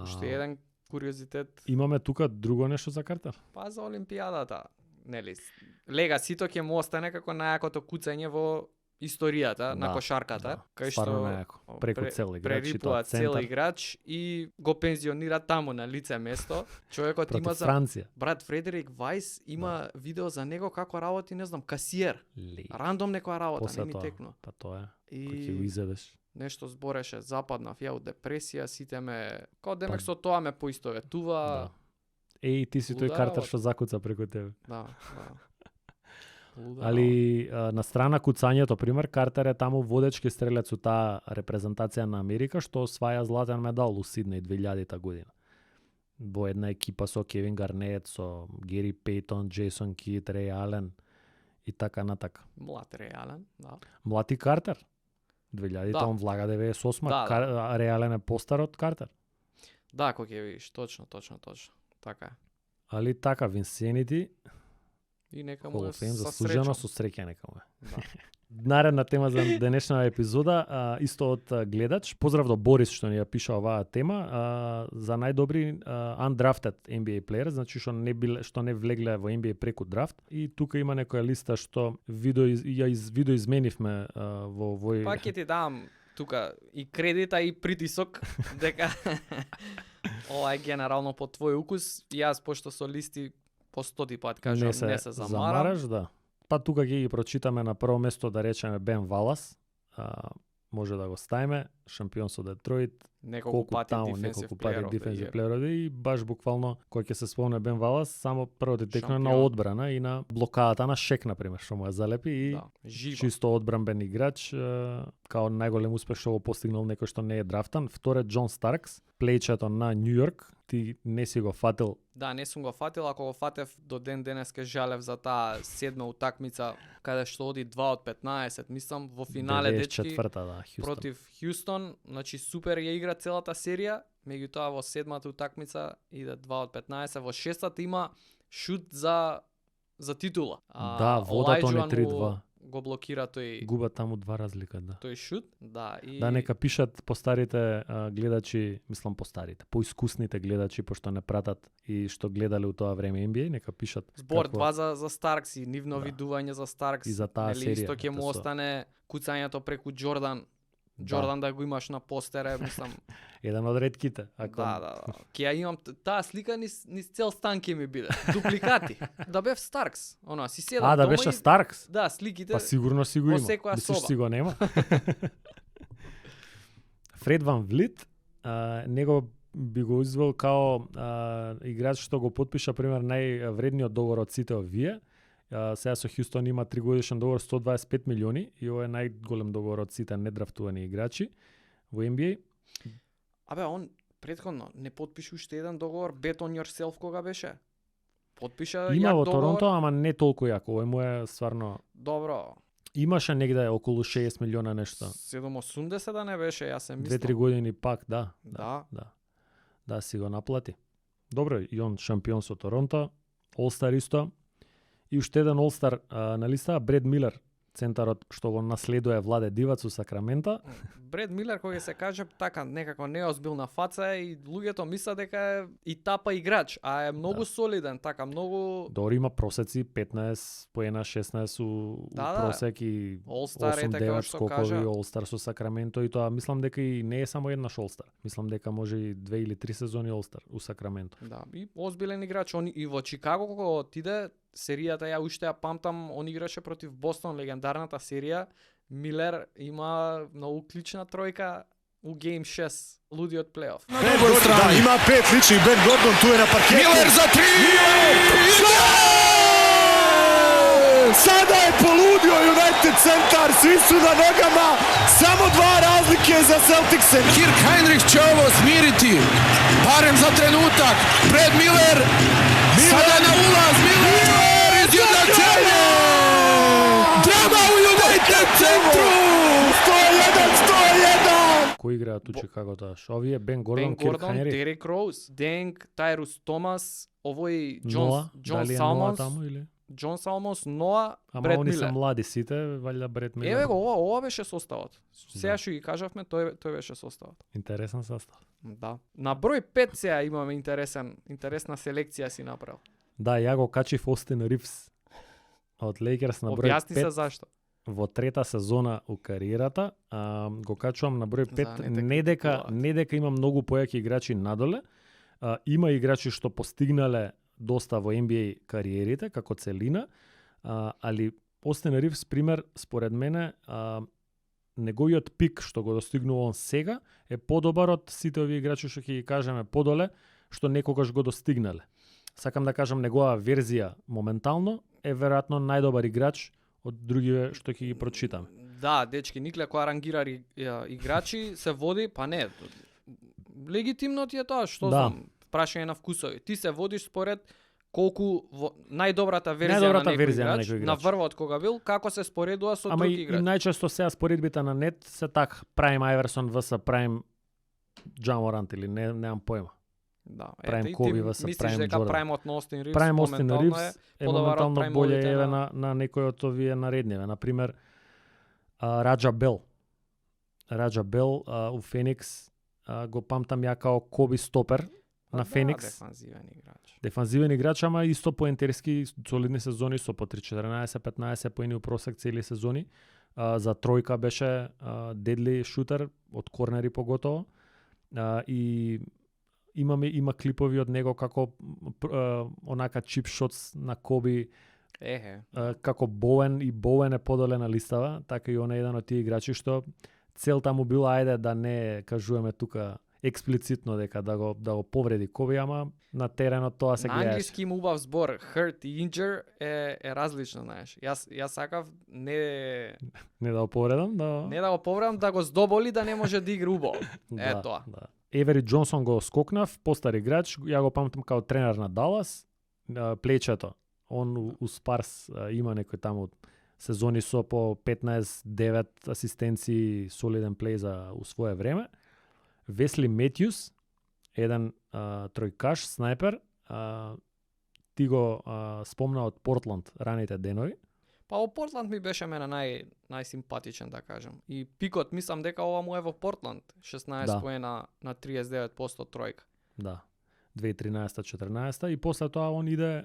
Уште еден куриозитет. Имаме тука друго нешто за Картер? Па за Олимпијадата, нели? Легасито ќе му остане како најакото куцање во историјата на кошарката, да, кај што преку цел играч, прерипува цел играч и го пензионира таму на лице место. Човекот против има за Франција. Брат Фредерик Вајс има видео за него како работи, не знам, касиер. Рандом некоја работа, не ми текно. Па тоа е. И кој ќе го изедеш. Нешто збореше, западнав ја од депресија, сите ме, као демек со тоа ме поистоветува. Да. Еј, ти си тој Картер што закуца преку тебе. Да. Али на страна куцањето, пример, Картер е таму водечки стрелец у таа репрезентација на Америка што осваја златен медал у Сиднеј 2000-та година. Во една екипа со Кевин Гарнет, со Гери Пейтон, Джейсон Кид, Реј Ален и така натака. Млад Реј Ален, да. Млад и Картер. 2000-та он влага 98-ма, Реј Ален е постар од Картер. Да, кој ќе видиш, точно. Така е. Али така, Винсенити и нека му е заслужено со среќа нека му е. Да. Наредна тема за денешна епизода, исто од гледач. Поздрав до Борис што ни ја пиша оваа тема, за најдобри undrafted NBA player, значи што не влегле во NBA преку драфт. И тука има некоја листа што видео изменивме во овој. Па ќе ти дам тука и кредита и притисок дека ова е генерално по твој укус. Јас пошто со листи по 100 пат кажам, не се замараш, да. Па тука ги прочитаме на прво место, да речеме Бен Валас. Може да го ставиме, шампион со Детройт, неколку пати дефензив плеер и баш буквално кој ќе се спомне Бен Валас, само првото текно на одбрана и на блокадата на Шек на пример, што му ја залепи и чисто одбранбен играч, као најголем успех што го постигнал некој што не е драфтан. Вторе Џон Старкс, плејчето на Њу Јорк. Ти не си го фатил? Да, не сум го фатил, ако го фатев до ден денеска жалев за таа седма утакмица каде што оди 2 од 15, мислам во финале дечки против Хјустон, значи супер ја игра целата серија, меѓутоа во седмата утакмица иде 2 од 15, во шестата има шут за титула. Да, водат они 3-2. Го блокира тој. Губа таму 2 разлика, да. Тој шут, да. И... Да, нека пишат постарите гледачи, мислам постарите, поискусните гледачи, пошто не пратат и што гледале у тоа време NBA, нека пишат. Збор како... 2 за Старкс и нивно видување за Старкс. И за таа серија. Исто ќе му остане куцањето преку Џордан. Џордан да го имаш на постере, мислам. Еден од ретките. Ако... Да. Ќе ја имам таа слика низ цел стан ќе ми биде. Дупликати. Да бев Старкс. Она си седам. Да беше Старкс? Да, сликите. Па сигурно си го има. Мислиш си го нема. Фред Ван Влит, него би го извел као играч што го потпиша пример највредниот договор од сите овие. Сега со Хјустон има 3-годишен договор 125 милиони и ова е најголем договор од сите недрафтувани играчи во NBA. Абе, он претходно не потпише уште еден договор, Bet on yourself кога беше? Потпиша Има јак во договор. Торонто, ама не толку јако. Овој му е стварно Добро. имаше негде околу 60 милиона нешто. 780 да не беше, јас се 2-3 мислам. години пак, да. Да. Да, си го наплати. Добро, и он шампион со Торонто, All-Star исто. И уште еден All-Star на листа, Бред Милер, центарот што го наследува Владе Дивац у Сакраменто. Бред Милер кога се каже така некако неозбилна фаца и луѓето мислат дека е и тапа играч, а е многу солиден, така многу Дори има просеци 15 поена, 16 у Да, да. просек и All-Star е така 8-9 што скокови, кажа. All-Star со Сакраменто и тоа мислам дека и не е само еднаш All-Star. Мислам дека може и 2 или 3 сезони All-Star у Сакраменто. Да, и озбилен играч. Он и во Чикаго кога отиде, серијата ја уште ја памтам, он играше против Бостон, легендарната серија. Милер има многу клучна тројка у гейм 6, лудиот плейоф. На другой страни има 5 лични, Бен Гордон ту е на паркету. Милер за 3! Sada je poludio United centar, svi su na nogama, samo 2 razlike za Celticse. Kirk Heinrich će ovo smiriti, barem za trenutak. Brad Miller, sada na ulaz, Miller, izjednačenje! Drama u United centru! 101-101! Кој играат у Чикаго тоа? Овие Бен Гордон, Бен Кирк Гордон, Хайнрих, Дерек Роуз, Денг, Тайрус Томас, овој Ноа, Джон дали е Ноа Салмонс, таму или? Джон Салмонс, Ноа, Ама Бред они се Милер. млади сите, валја Бред Милер. Еве го, ова беше составот. Сега што ги кажавме, тој беше составот. Интересен состав. Да. На број 5 сега имаме интересна селекција си направил. Да, ја го качив Остин Ривс од Лейкерс на број Објасни 5 се зашто. во трета сезона у кариерата. Го качувам на број 5, За не те не дека има многу појаки играчи надоле. Има играчи што постигнале доста во NBA кариерите како целина, али Остин Ривс пример според мене неговиот пик што го достигнува он сега е подобар од сите овие играчи што ќе ги кажеме подоле што некогаш го достигнале. Сакам да кажам негова верзија моментално е веројатно најдобар играч од другиве што ќе ги прочитаме. Да, дечки, Никле која рангира играчи се води, па не. Легитимно ти е тоа, што Да. знам, прашање на вкусови. Ти се водиш според колку најдобрата верзија Најдобрата на некој верзија на играч, некој играч. на врвот кога бил, како се споредува со Ама други и играчи. најчесто сега споредбите на нет се така Прайм Айверсон vs Прайм Джаморант или немам појма. Да, Прайм и Коби ти vs мислиш Прайм дека Джордан. праймот на Остин Ривс Прайм Остин моментално Ривс е подобар од моментално праймовите боле еве на некој од овие наредниве. Например, Раджа Бел. Раджа Бел у Феникс го памтам ја као Коби стопер на Феникс. Дефанзивен играч. Дефанзивен играч, ама исто поентерски солидни сезони со по 3-14-15 поени у просек цели сезони. За тројка беше дедли шутер од корнери поготово. И има клипови од него како онака чип шотс на Коби, како Боуен е подоле на листава, така и он е еден од тие играчи што целта му била ајде да не кажуваме тука експлицитно дека да го повреди Коби, ама на теренот тоа се На гледаше. англиски има убав збор, hurt и injure е различно, знаеш. Јас сакав Не да го повредам, да. не да го повредам, да го здоболи да не може да игра убаво. Да, тоа. Да. Евери Џонсон го скокнав, постар играч, ја го памтам као тренер на Далас, плечето. Он у Спарс има некој таму сезони со по 15-9 асистенции, солиден плей за у свое време. Весли Метјус, еден тројкаш, снајпер, ти го спомна од Портланд раните денови. Па во Портланд ми беше мене најсимпатичен, да кажам. И пикот, мислам дека ова му е во Портланд. 16 Да. поена на 39% тројка. Да. 2013-14 и после тоа он иде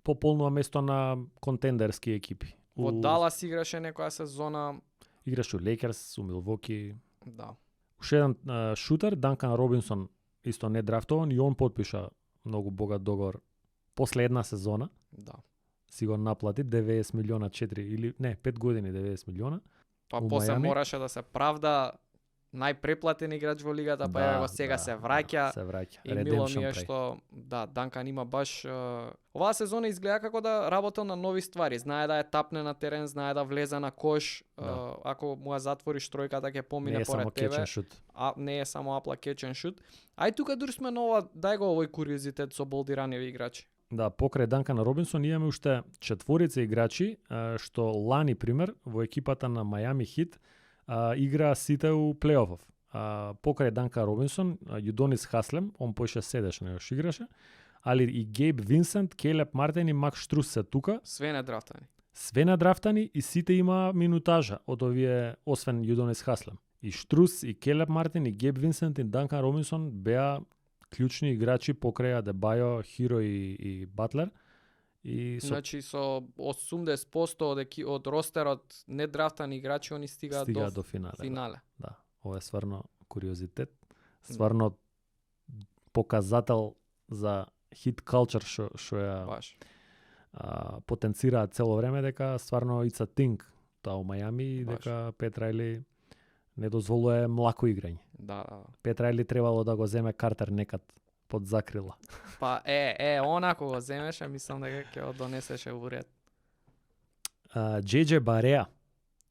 пополнува место на контендерски екипи. Во Далас играше некоја сезона, Играше у Лейкерс, у Милвоки. да. Уште еден шутер, Данкан Робинсон, исто не драфтован, и он потпиша многу богат договор после една сезона. Да. Си го наплати 90 милиона 4 или не, 5 години 90 милиона. Па У после Мајами. мораше да се правда најпреплатен играч во лигата, па Да, еве го сега се враќа. се враќа. И мило ми е Redemption прави. што Данкан има баш оваа сезона изгледа како да работел на нови ствари. Знае да е тапне на терен, знае да влезе на кош, Да. ако му ја затвориш тројката ќе помине Не е само поред тебе. catch and shoot. А не е само апла catch and shoot. Ај тука дури сме на ова, дај го овој куриозитет со болдираниви играчи. Да, покрај Данкан Робинсон имаме уште четворица играчи што лани пример во екипата на Мајами Хит игра сите у плейофов. Покрај Данкан Робинсон, Јудонис Хаслем, он поише седеше, не još играше, али и Гейб Винсент, Келеп Мартин и Макс Штрус се тука. Све не драфтани. Све надрафтани и сите има минутажа од овие, освен Јудонис Хаслем. И Штрус, и Келеп Мартин, и Гейб Винсент, и Данкан Робинсон беа клучни играчи покрај Адебајо, Хиро и Батлер. И со Значи со 80% од ростерот недрафтани играчи они стигаат стига до до финале. финале. Да, ова е стварно куриозитет. Стварно показател за хит culture што ја Баш. потенцираат цело време дека стварно it's a thing тоа у Мајами и Баш. дека Пет Рајли не дозволува млако играње. Да. Пет Рајли требало да го земе Картер некад под закрила. Па онако го земеше, мислам дека ќе го донесеше у ред. JJ Бареа,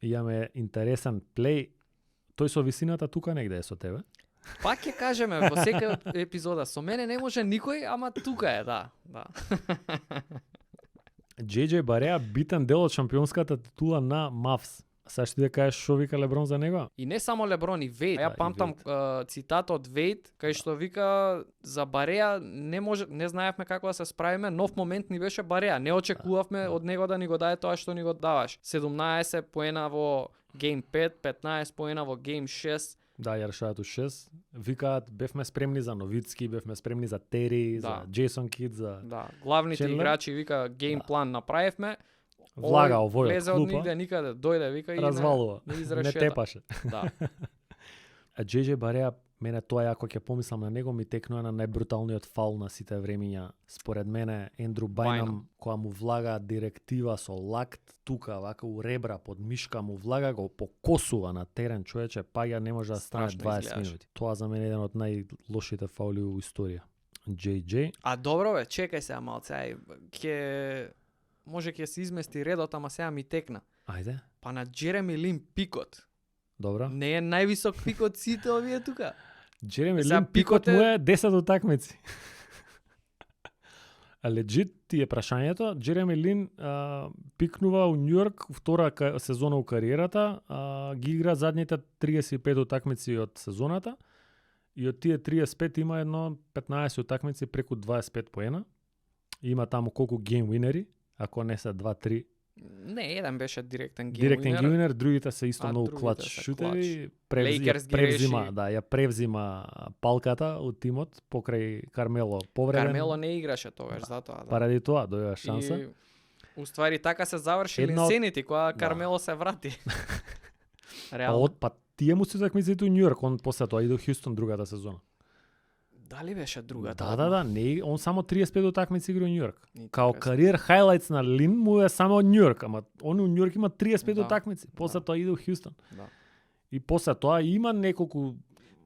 имаме интересен плей. Тој со висината тука негде е со тебе. Пак ќе кажеме во секоја епизода, со мене не може никој, ама тука е, да. JJ Бареа битен дел од шампионската титула на Мавс. Сега што ти да кажеш што вика Леброн за него? И не само Леброн, и Вейд. Ја и памтам цитат од Вейд, кај што вика за Бареа не знаевме како да се справиме, нов момент ни беше Бареа. Не очекувавме од него да ни го даде тоа што ни го даваш. 17 поена во Game 5, 15 поена во Game 6. Да, ја решаваат у 6. Викаат, бевме спремни за Новицки, бевме спремни за Тери, Да. за Джейсон Кид, за... Да, главните Чендлер? играчи вика гейм план направивме. Влага овој од влезе од клупа, нигде никаде, дојде вика и развалува, не не изрешета. тепаше. Да. А JJ Бареа, мене тоа ако ќе помислам на него, ми текнува на најбруталниот фаул на сите времиња. Според мене, Ендру Бајнам, која му влага директива со лакт, тука, вака у ребра, под мишка му влага, го покосува на терен, човече, паѓа не може да стане Страшно 20 изгледаше. минути. Тоа за мене е еден од најлошите фаули у историја. JJ, А добро бе, чекај сега малце, може ќе се измести редот, ама сега ми текна. ајде, Па на Джереми Лин пикот. добро. Не е највисок пик од сите овие тука. Джереми Сега Лин пикот пикот е- му е 10 утакмици. А легит ти е прашањето, Джереми Лин пикнува у Њујорк втора сезона у кариерата, ги игра задните 35 утакмици од сезоната и од тие 35 има едно 15 утакмици преку 25 поена. Има таму колку гейм уинери, ако не се 2-3. Не, еден беше директен гейм Директен уинер. гейм уинер, другите се исто а многу другите клач се шутери. Лейкерс ги Превзима, реши. да, ја превзима палката од тимот покрај Кармело повреден. Кармело не играше тогаш, затоа. Да. Паради тоа дојува шанса. И, уствари така се заврши Една од- Линсенити, кога Да. Кармело се врати. Па Реално. тие му се такмиците у Њујорк, он после тоа иде у Хјустон другата сезона. Дали беше другата? Да, не, он само 35 утакмици игра у Њујорк. И Као така, кариер хайлайтс на Лин му е само од Њујорк, ама он у Њујорк има 35 Да, утакмици, после да. тоа иде у Хјустон. Да. И после тоа има неколку,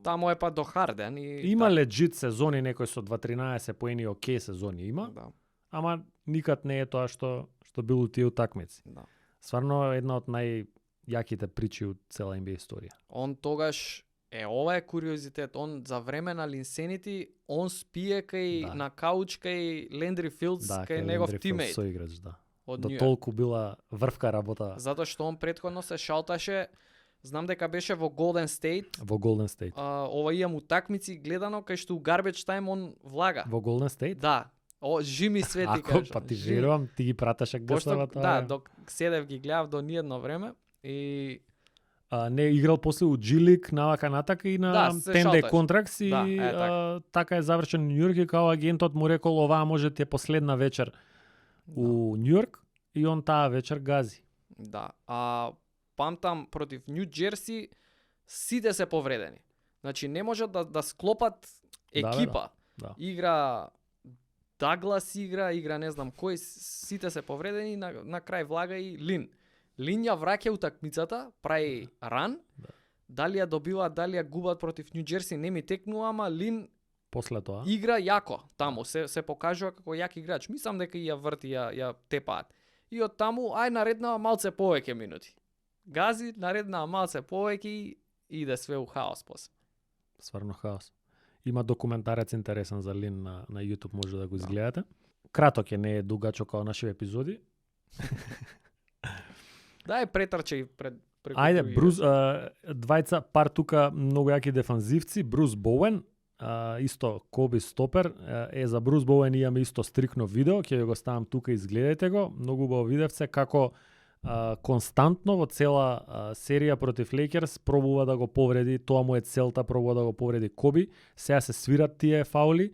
Таму е па до Харден и има така. легит сезони, некој со 2-13 поени окей сезони има, Да, ама никад не е тоа што бил у тие утакмици. да. Стварно една од најјаките причи од цела NBA историја. Он тогаш ова е куриозитет, он за време на Линсенити, он спие кај Да. на кауч кај Лендри Филдс, кај негов тимејт соиграч, да. од До Њујорк. толку била врвка работа Затоа што он претходно се шалташе, знам дека беше во Голден Стейт, во Голден Стейт. ова имам утакмици гледано кај што у Garbage Time он влага. Во Голден Стейт? Да. Жими свети Ако, кажа. па ти жими. верувам, ти ги пратеше Пошто, гостава тоа. да, док седев ги гледав до ниедно време и Не играл после у Джилик, навака натака и на Да, се 10 day шалташ. контракт и Да, е, така. така е завршен Њујорк и као агентот му рекол оваа може ти е последна вечер у Њујорк и он таа вечер гази. да. Памтам против Нью Джерси сите се повредени. Значи не можат да склопат екипа. Да. Игра Даглас игра не знам кој, сите се повредени, на крај влага и Лин. Лин ја враќа утакмицата, прави ран, Дали ја добиваат, дали ја губат против Нью Џерси, не ми текнува, ама Лин После тоа. игра јако таму, се покажува како јак играч. Мислам дека и ја врти, ја тепаат. И од таму ај нареднава малце повеќе минути. Гази, нареднава малце повеќе и иде све у хаос после. Сварно хаос. Има документарец интересен за Лин на YouTube, може да го изгледате. Краток е, не е дугачо како нашите епизоди. Дај претрче и преку Ајде, други. Бруз, двајца пар тука многу јаки дефанзивци, Бруз Боуен, исто Коби стопер, за Бруз Боуен имаме исто стрикно видео, ќе ви го ставам тука, изгледајте го, многу убаво видевце како константно во цела серија против Лейкерс пробува да го повреди, тоа му е целта, пробува да го повреди Коби. Сега се свират тие фаули,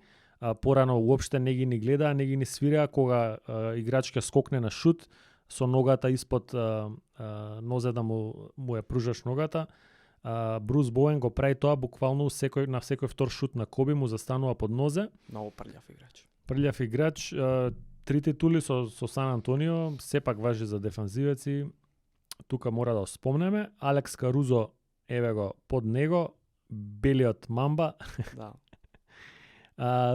порано уопште не ги ни гледаа, не ги ни свираа кога играч ќе скокне на шут со ногата испод нозе да му ја пружаш ногата. Бруз Боуен го прави тоа буквално на секој втор шут на Коби му застанува под нозе. Многу прљав играч. Прљав играч, 3 титули со Сан Антонио, сепак важи за дефанзивеци. Тука мора да спомнеме. Алекс Карузо, еве го под него, белиот мамба. Да.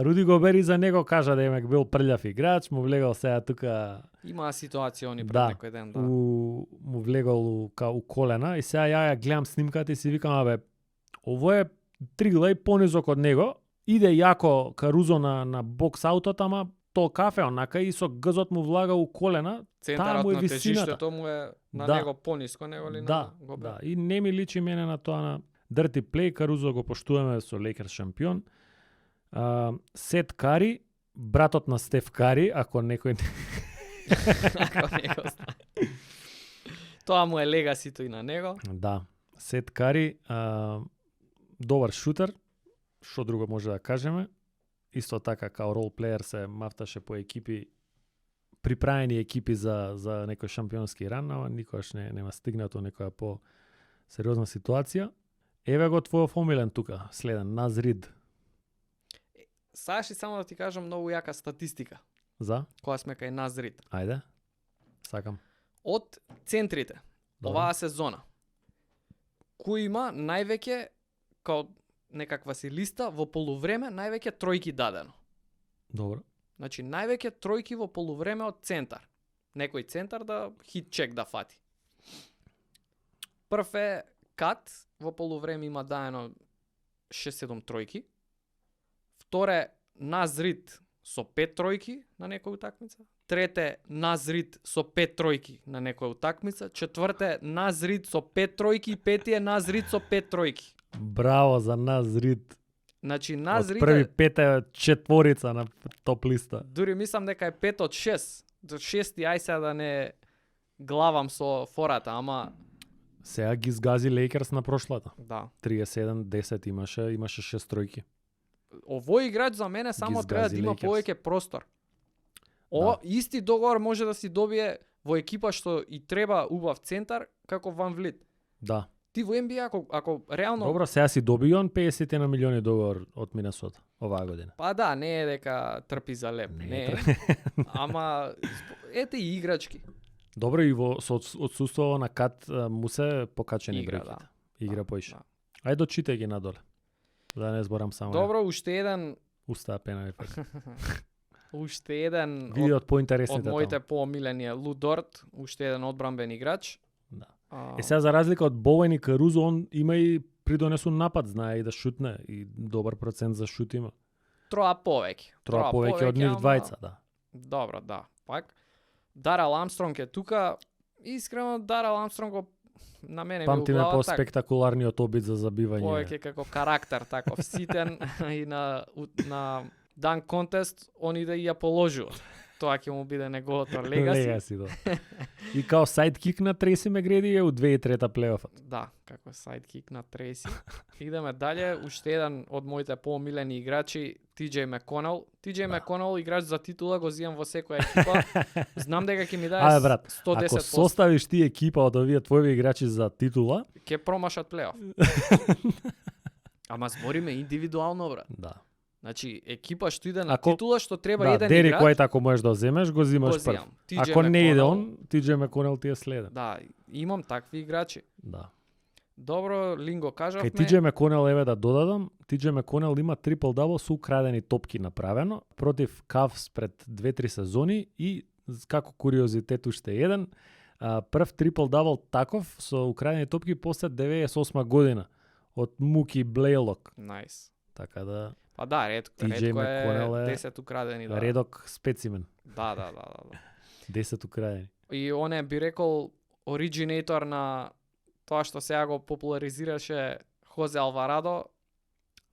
Руди Гобери за него кажа да бил прљав играч, му влегал сега тука Има ситуација они пред Да, некој ден, да. му влегал у колена и сега ја гледам снимката и си викам, абе, ово е 3 лај понизок од него, иде јако Карузо на бокс аутот, ама то кафе онака и со гзот му влага у колена. Центарот му е на висината. тежиштето му е на Да. него пониско него ли Да, на Гобер. да, и не ми личи мене на тоа на Dirty Play, Карузо го поштуваме со Лейкерс шампион. Сет Кари, братот на Стеф Кари, ако некој Ако не го знае. Тоа му е легасито и на него. Да, Сет Кари, добар шутер, што друго може да кажеме. Исто така, као ролплеер се мафташе по екипи, приправени екипи за некој шампионски ран, ама никош нема стигнато некоја по сериозна ситуација. Еве го твојов омилен тука, следен, Назрид. Саши, само да ти кажам многу јака статистика, За? која сме кај Назрид. Ајде, сакам. Од центрите, Добро. оваа сезона, кој има највеќе, као некаква си листа, во полувреме, највеќе тројки дадено. Добро. Значи, највеќе тројки во полувреме од центар. Некој центар да хит чек да фати. Прв е Кат, во полувреме има даено 6-7 тројки. Втор е Назрид со 5 тројки на некоја утакмица. Трет е Назрид со 5 тројки на некоја утакмица. Четврт е Назрид со 5 тројки и пети е Назрид со 5 тројки. Браво за Назрид. Значи Од Назрид први е, пет е четворица на топ листа. дури мислам дека е 5 од 6. До 6 ај сега да не главам со фората, ама Сега ги сгази Лейкерс на прошлата. да. 37-10 имаше 6 тројки. Овој играч за мене само Ги треба да сгази има Лейкерс. повеќе простор. Исти договор може да си добие во екипа што и треба убав центар како Ван Влит. Да. Ти во NBA ако реално Добро, сега си доби он 50 на милиони договор од Минесота оваа година. па да, не е дека трпи за леп, Не не е е. Ама ете и играчки. Добро, и во со отсуство на Кат му се покачени Игра, бројките. да. Игра поише. Да. Ајде дочитај ги надоле. Да не зборам само. Добро, уште еден Устаа пена ми пак. од Видеот поинтересните моите таму. поомилени е Лудорт, уште еден одбранбен играч. Да. А, Сега за разлика од Боуен и Карузо, он има и придонесен напад, знае и да шутне и добар процент за шут има. троа повеќе. Троа повеќе од нив ама- двајца, да. Добро, да. Пак Дарал Амстронг е тука. Искрено Дарал Амстронг го на мене ми Памтиме углава по так, спектакуларниот обид за забивање. повеќе како карактер таков ситен и на дан контест он иде и ја положува. Тоа ќе му биде неговото легаси. Легаси, да. И као сайдкик на Треси Мегреди е у 2003 плейофот. Да, како сайдкик на Треси. Идеме дале, уште еден од моите поомилени играчи, TJ Меконел. TJ Меконел, играч за титула, го зијам во секоја екипа. Знам дека ќе ми даде Абе, брат, 110%. ако составиш ти екипа од овие твои играчи за титула, Ќе промашат плейоф. Ама збориме индивидуално, брат. да. Значи, екипа што иде на Ако- титула, што треба Да, еден Дери играч, Којт ако можеш да земеш, го го зимаш прв. зијам. TJ Ако не иде Меконел, он, TJ Меконел ти е следен. Да, имам такви играчи. Да. Добро, Линго кажавме. Кај TJ Маконел, еве да додадам, TJ Маконел има трипл-дабл со украдени топки направено против Кавс пред 2-3 сезони и како куриозитет уште еден, прв трипл-дабл таков со украдени топки после 98 година од Муки Блейлок. Најс. Така да Па да, редко TJ Маконел е е 10 украдени, да. редок специмен. Да. 10 украдени. И он е, би рекол, оригинатор на тоа што сега го популаризираше Хозе Алварадо.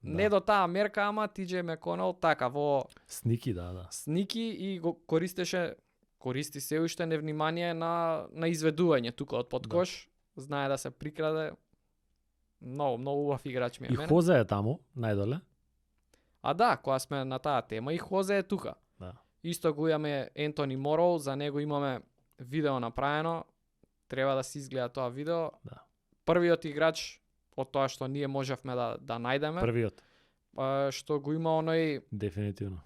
Да. Не до таа мерка, ама TJ Маконел така во Сники, да. сники и го користи се уште невнимание на изведување тука од подкош. Знае да се прикраде. Многу убав играч ми е И мене. Хозе е таму, најдоле. А да, кога сме на таа тема, и Хозе е тука. Да. Исто го имаме Ентони Мороу, за него имаме видео направено. Треба да се изгледа тоа видео. Да. Првиот играч од тоа што ние можевме да најдеме, Првиот, што го има оној дефинитивно.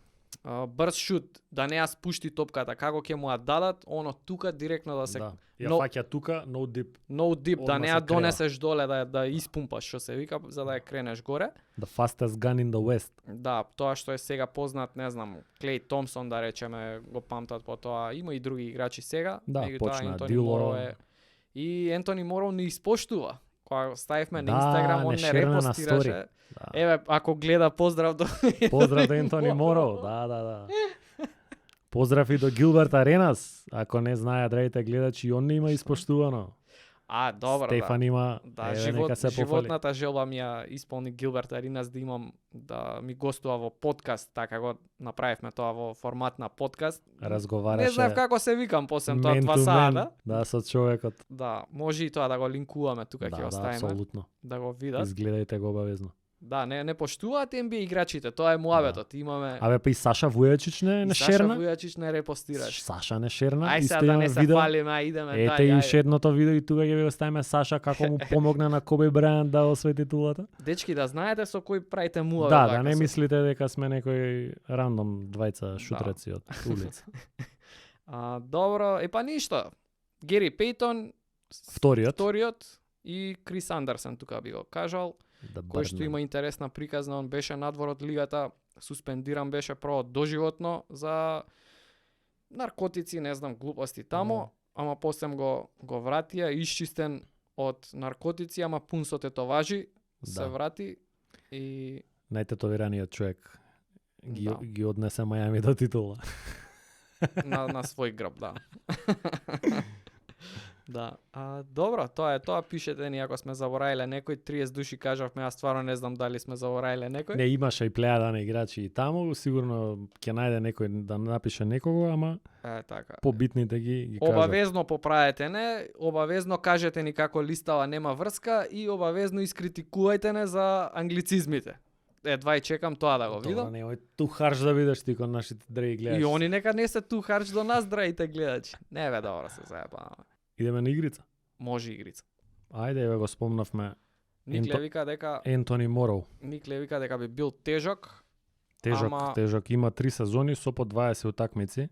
брз шут, да не ја спушти топката, како ќе му ја дадат, оно тука директно да се Да. Ја но- фаќа тука, no dip, no dip, да Одма не се ја крена. донесеш доле, да испумпаш, што се вика, за да ја кренеш горе. the fastest gun in the west. Да, тоа што е сега познат, не знам, Клей Томсон, да речеме, го памтат по тоа. Има и други играчи сега. Да, меѓутоа почна Ентони Дило. Мороу е... И Ентони Мороу не испоштува. Кога ставивме на Да, Инстаграм, он не не шерна на репостираше. стори. Да. Еве, ако гледа, поздрав до Поздрав до Ентони Мороу. Да. Поздрав и до Гилберт Аренас. Ако не знаеат драгите гледачи, и он не има испоштувано. А, добро, Стефан има, да. еве, нека се пофали. Животната желба ми ја исполни Гилберт Аринас да имам да ми гостува во подкаст, така го направивме тоа во формат на подкаст. Разговараше Не знаев како се викам после тоа man 2 to сата. man. Да, со човекот. Да, може и тоа да го линкуваме тука, ќе Да, оставиме апсолутно. да го видат. Изгледајте го обавезно. Да, не поштуваат NBA играчите, тоа е муабетот. Имаме Абе, па и Саша Вујачич не и Саша шерна? Вујачич не репостираш. Саша не шерна. Ај Исто сега да има не се видео. фалиме, ај идеме, Ете и уште едното видео и тука ќе ви оставиме Саша како му помогна на Коби Брајант да освои титулата. Дечки, да знаете со кој правите муабет. Да, вака да не со- мислите дека сме некој рандом двајца шутреци од улица. Добро, па ништо. Гери Пейтон, вториот и Крис Андерсен тука би го кажал, Да кој што има интересна приказна, он беше надвор од лигата, суспендиран беше прво доживотно за наркотици, не знам, глупости тамо, ама после го вратија, исчистен од наркотици, ама пун со тетоважи, се Да. врати и Најтетовираниот човек ги, Да. ги однесе Мајами до титула. на свој грб, да. Да. Добро, тоа е тоа. Пишете ни ако сме забораиле некој. 30 души кажавме, јас стварно не знам дали сме забораиле некој. Не имаше и плејада на играчи и таму, сигурно ќе најде некој да напише некого, ама Така. побитните ги кажат. Обавезно поправете не, обавезно кажете ни како листава нема врска и обавезно искритикувајте не за англицизмите. Едва и чекам тоа да го Добро, видам. немој ту харш да бидеш ти кон нашите драги гледачи. И они нека не се ту харч до нас, драите гледачи. Не бе, добро се заебаваме. Идеме на игрица. Може игрица. Ајде, еве го спомнавме Никле вика дека Ентони Мороу. би бил тежок. Тежок, Ама- тежок. Има 3 сезони со по 20 утакмици.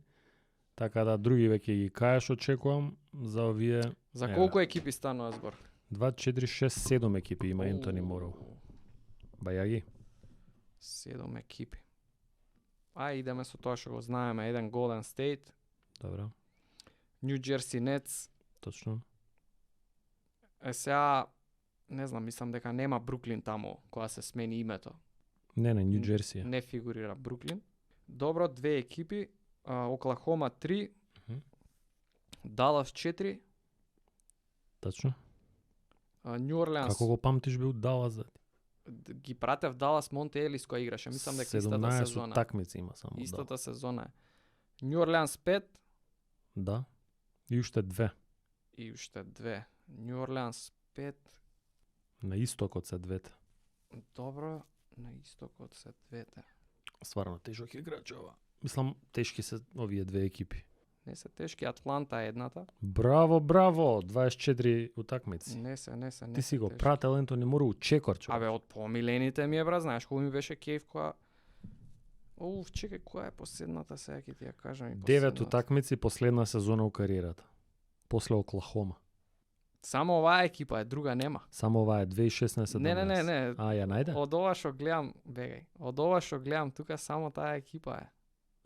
Така да други веќе ги каеш, очекувам за овие За Еве. колку екипи станува збор? 2, 4, 6, 7 екипи има Ентони Мороу. Бајаги. 7 екипи. Идеме со тоа што го знаеме. Еден Golden State, Добро, New Jersey Nets. точно. Сега, не знам, мислам дека нема Бруклин таму, кога се смени името. Не, Нью Джерси. Не фигурира Бруклин. Добро, 2 екипи. Оклахома 3, Мгм. Далас 4, Точно. Нью Орлеанс. Како го памтиш бил Далас за Ги пратев Далас Монте Елис кој играше. Мислам дека истата 17 сезона. утакмици има само. Истата сезона е. Нью Орлеанс 5 Да. И уште 2. и уште 2. Нью Орлеанс 5. На истокот се двете. Добро, на истокот се двете. Стварно тежок играч ова. Мислам, тешки се овие две екипи. Не се тешки, Атланта е едната. Браво, браво! 24 утакмици. Не се. Ти си го тешки. прател Ентони Мороу чекор, човек. Абе, од помилените ми е, брат, знаеш, кој ми беше кејф која... Чекај, која е последната, сега ќе ти ја кажам и 9 последната. утакмици последна сезона у кариерата. После Оклахома. Само оваа екипа е, друга нема. Само ова е 2016-17. Не. А, ја најде? Од ова што гледам, бегај. Од ова што гледам тука само таа екипа е.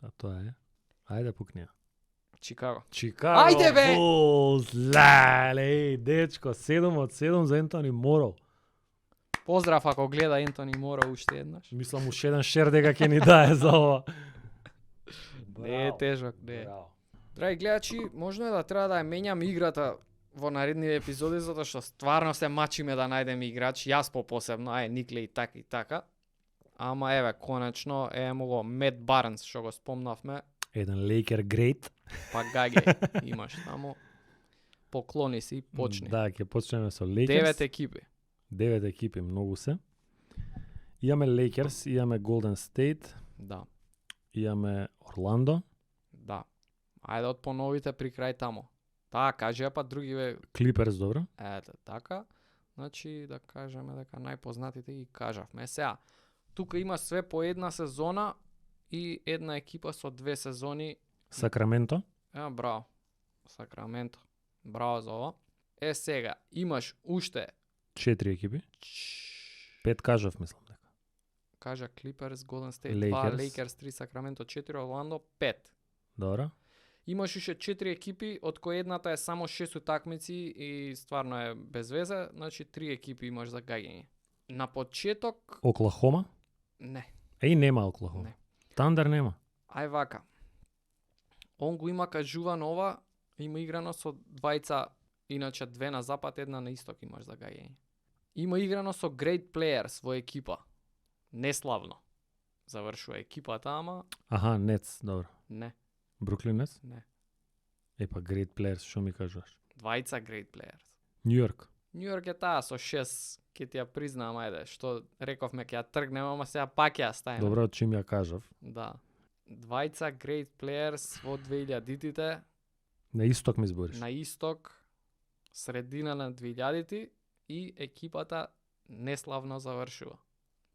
А тоа е. Ајде пукни ја. Чикаго. Чикаго Ајде, бе! Булс, леле, дечко, 7 од 7 за Ентони Моро. Поздрав ако гледа Ентони Моро уште еднаш. Мислам уште еден шер дека ќе ни дае за ова. Не е тежок, не е. Браво. Драги гледачи, можно е да треба да ја менјам играта во наредни епизоди, затоа што стварно се мачиме да најдеме играч, јас посебно, Никле и така. Ама еве, конечно, го Мет Барнс, што го спомнавме, Еден Лейкер грейт. па гаѓај, имаш таму. Поклони си и почни. Да, ќе почнеме со Лейкерс. 9 екипи. 9 екипи, многу се. Имаме Лейкерс, имаме Голден Стейт, Да, имаме Орландо, да. Ајде од поновите при крај таму. Таа кажеа, па други бе, Клиперс, добро. ете, така. Значи, да кажеме дека најпознатите ги кажавме. Сега, тука има све по една сезона и една екипа со 2 сезони. Сакраменто, Браво. Сакраменто. Браво за ова. Сега, имаш уште 4 екипи. 5 кажав, мислам дека. кажа Clippers, Golden State, Lakers. 2, Lakers, 3, Sacramento, 4, Orlando, 5. Добро. Имаш уште 4 екипи, од кои едната е само 6 утакмици и стварно е без везе, значи 3 екипи имаш за гаѓање. На почеток, Оклахома. не, Еј, нема Оклахома. Не. Тандер нема. ај вака. Он го има кажуван ова, има играно со двајца, иначе 2 на запад, една на исток имаш за гаѓање. Има играно со great players во екипа. Неславно. Завршува екипата, ама Аха, Нетс, добро. не, Бруклин Нетс? не. Епа, Great Players, што ми кажуваш? Двајца great players. Нью Йорк. Нью Йорк е таа со 6, ќе ти ја признаам, ајде, што рековме ќе ја тргнем, ама сега пак ја ставиме. Добро, чим ја кажав. Да. Двајца great players во 2000-тите, На исток ми збориш. на исток, средина на 2000-ти и екипата неславно завршува.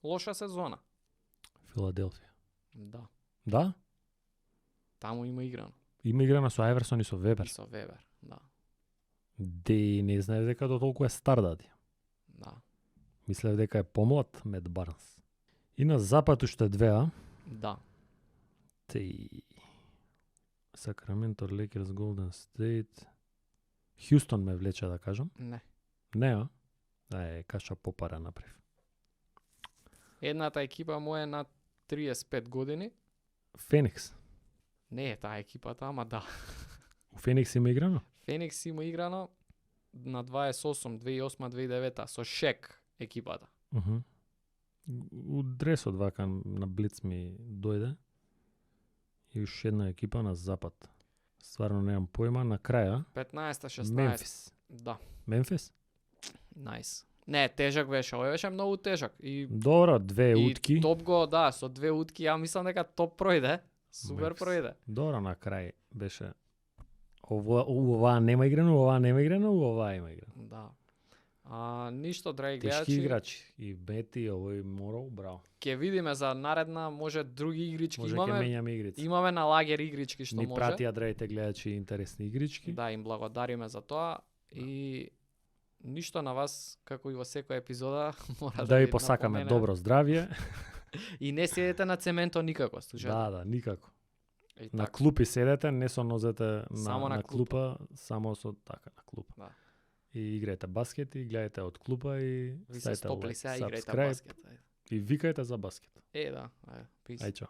Лоша сезона. Филаделфија. Да. Да? Таму има играно. Има играна со Айверсон и со И Вебер. со Вебер. Да. Де не знаев дека до толку е стар дади. Да. Мислев дека е помлад Мет Барнс. И на запад уште 2, а? Да. Теј Сакраменто, Лейкерс, Голден Стейт. Хјустон ме влече да кажам. Не. Не, а? Каша попара направив. Едната екипа му е на 35 години. Феникс. Не е таа екипата, ама да. У Феникс има играно? Феникс има играно на 28, 2008-2009 со Шек екипата. У дресот вака на Блиц ми дојде. И уште една екипа на запад. Стварно немам појма. На краја 15-16. Мемфис. Да, Мемфис? најс. Не, тежак беше, овој беше многу тежак. И Добро, 2 утки. И топ го, да, со 2 утки, ја мислам дека топ пројде. Супер Мемфис. пројде. Добро, на крај беше ова нема играно, ова нема играно, ова има играно. Да. Ништо, драги Тешки гледачи, играчи. И Бети, овој Морал, браво. ќе видиме за наредна, може други игрички Може ќе имаме. менјаме игрици. Имаме на лагер игрички што Ни може. пратија, драгите гледачи, интересни игрички. Да, им благодариме за тоа и ништо на вас, како и во секоја епизода, мора Да ви ви посакаме напоменеме. добро здравје. И не седете на цементо никако, слушате. Да, никако. И На така. клупи седете, не со нозете Само на на клупа, само со така на клупа. Да. И играјте баскет и гледајте од клупа и Ви се ставите стопли лайк, сега, играјте subscribe баскет. и викајте за баскет. Да, peace. Ај чао.